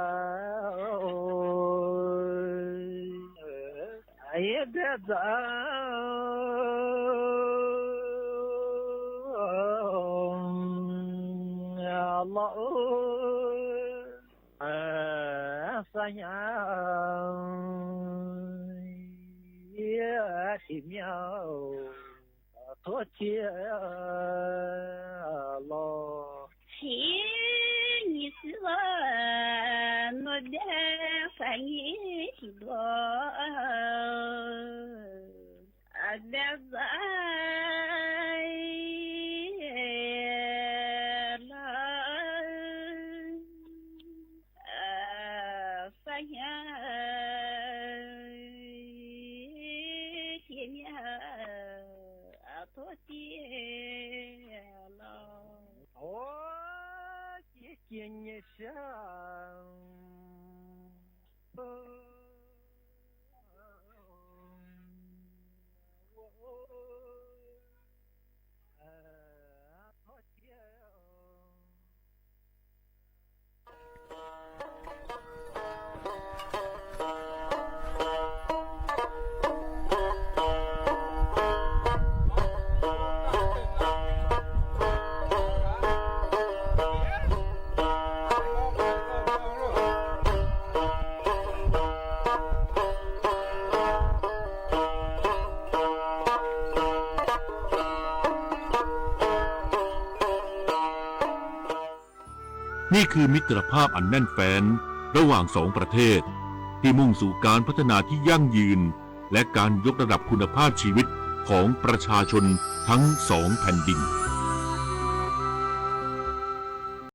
Yog ntiag ntxawm los, xav nyiam tus me nyuam, thov cia los. Xib nyis xwb los, nus ntiag xav nyiam tus. Ntiag ntxawm los, xav nyiam tus me nyuam, thov cia los. Ua, xib xib nyis sib, thov cia.นี่คือมิตรภาพอันแน่นแฟ้นระหว่างสองประเทศ ที่มุ่งสู่การพัฒนาที่ยั่งยืน และการยกระดับคุณภาพชีวิตของประชาชนทั้งสองแผ่นดิน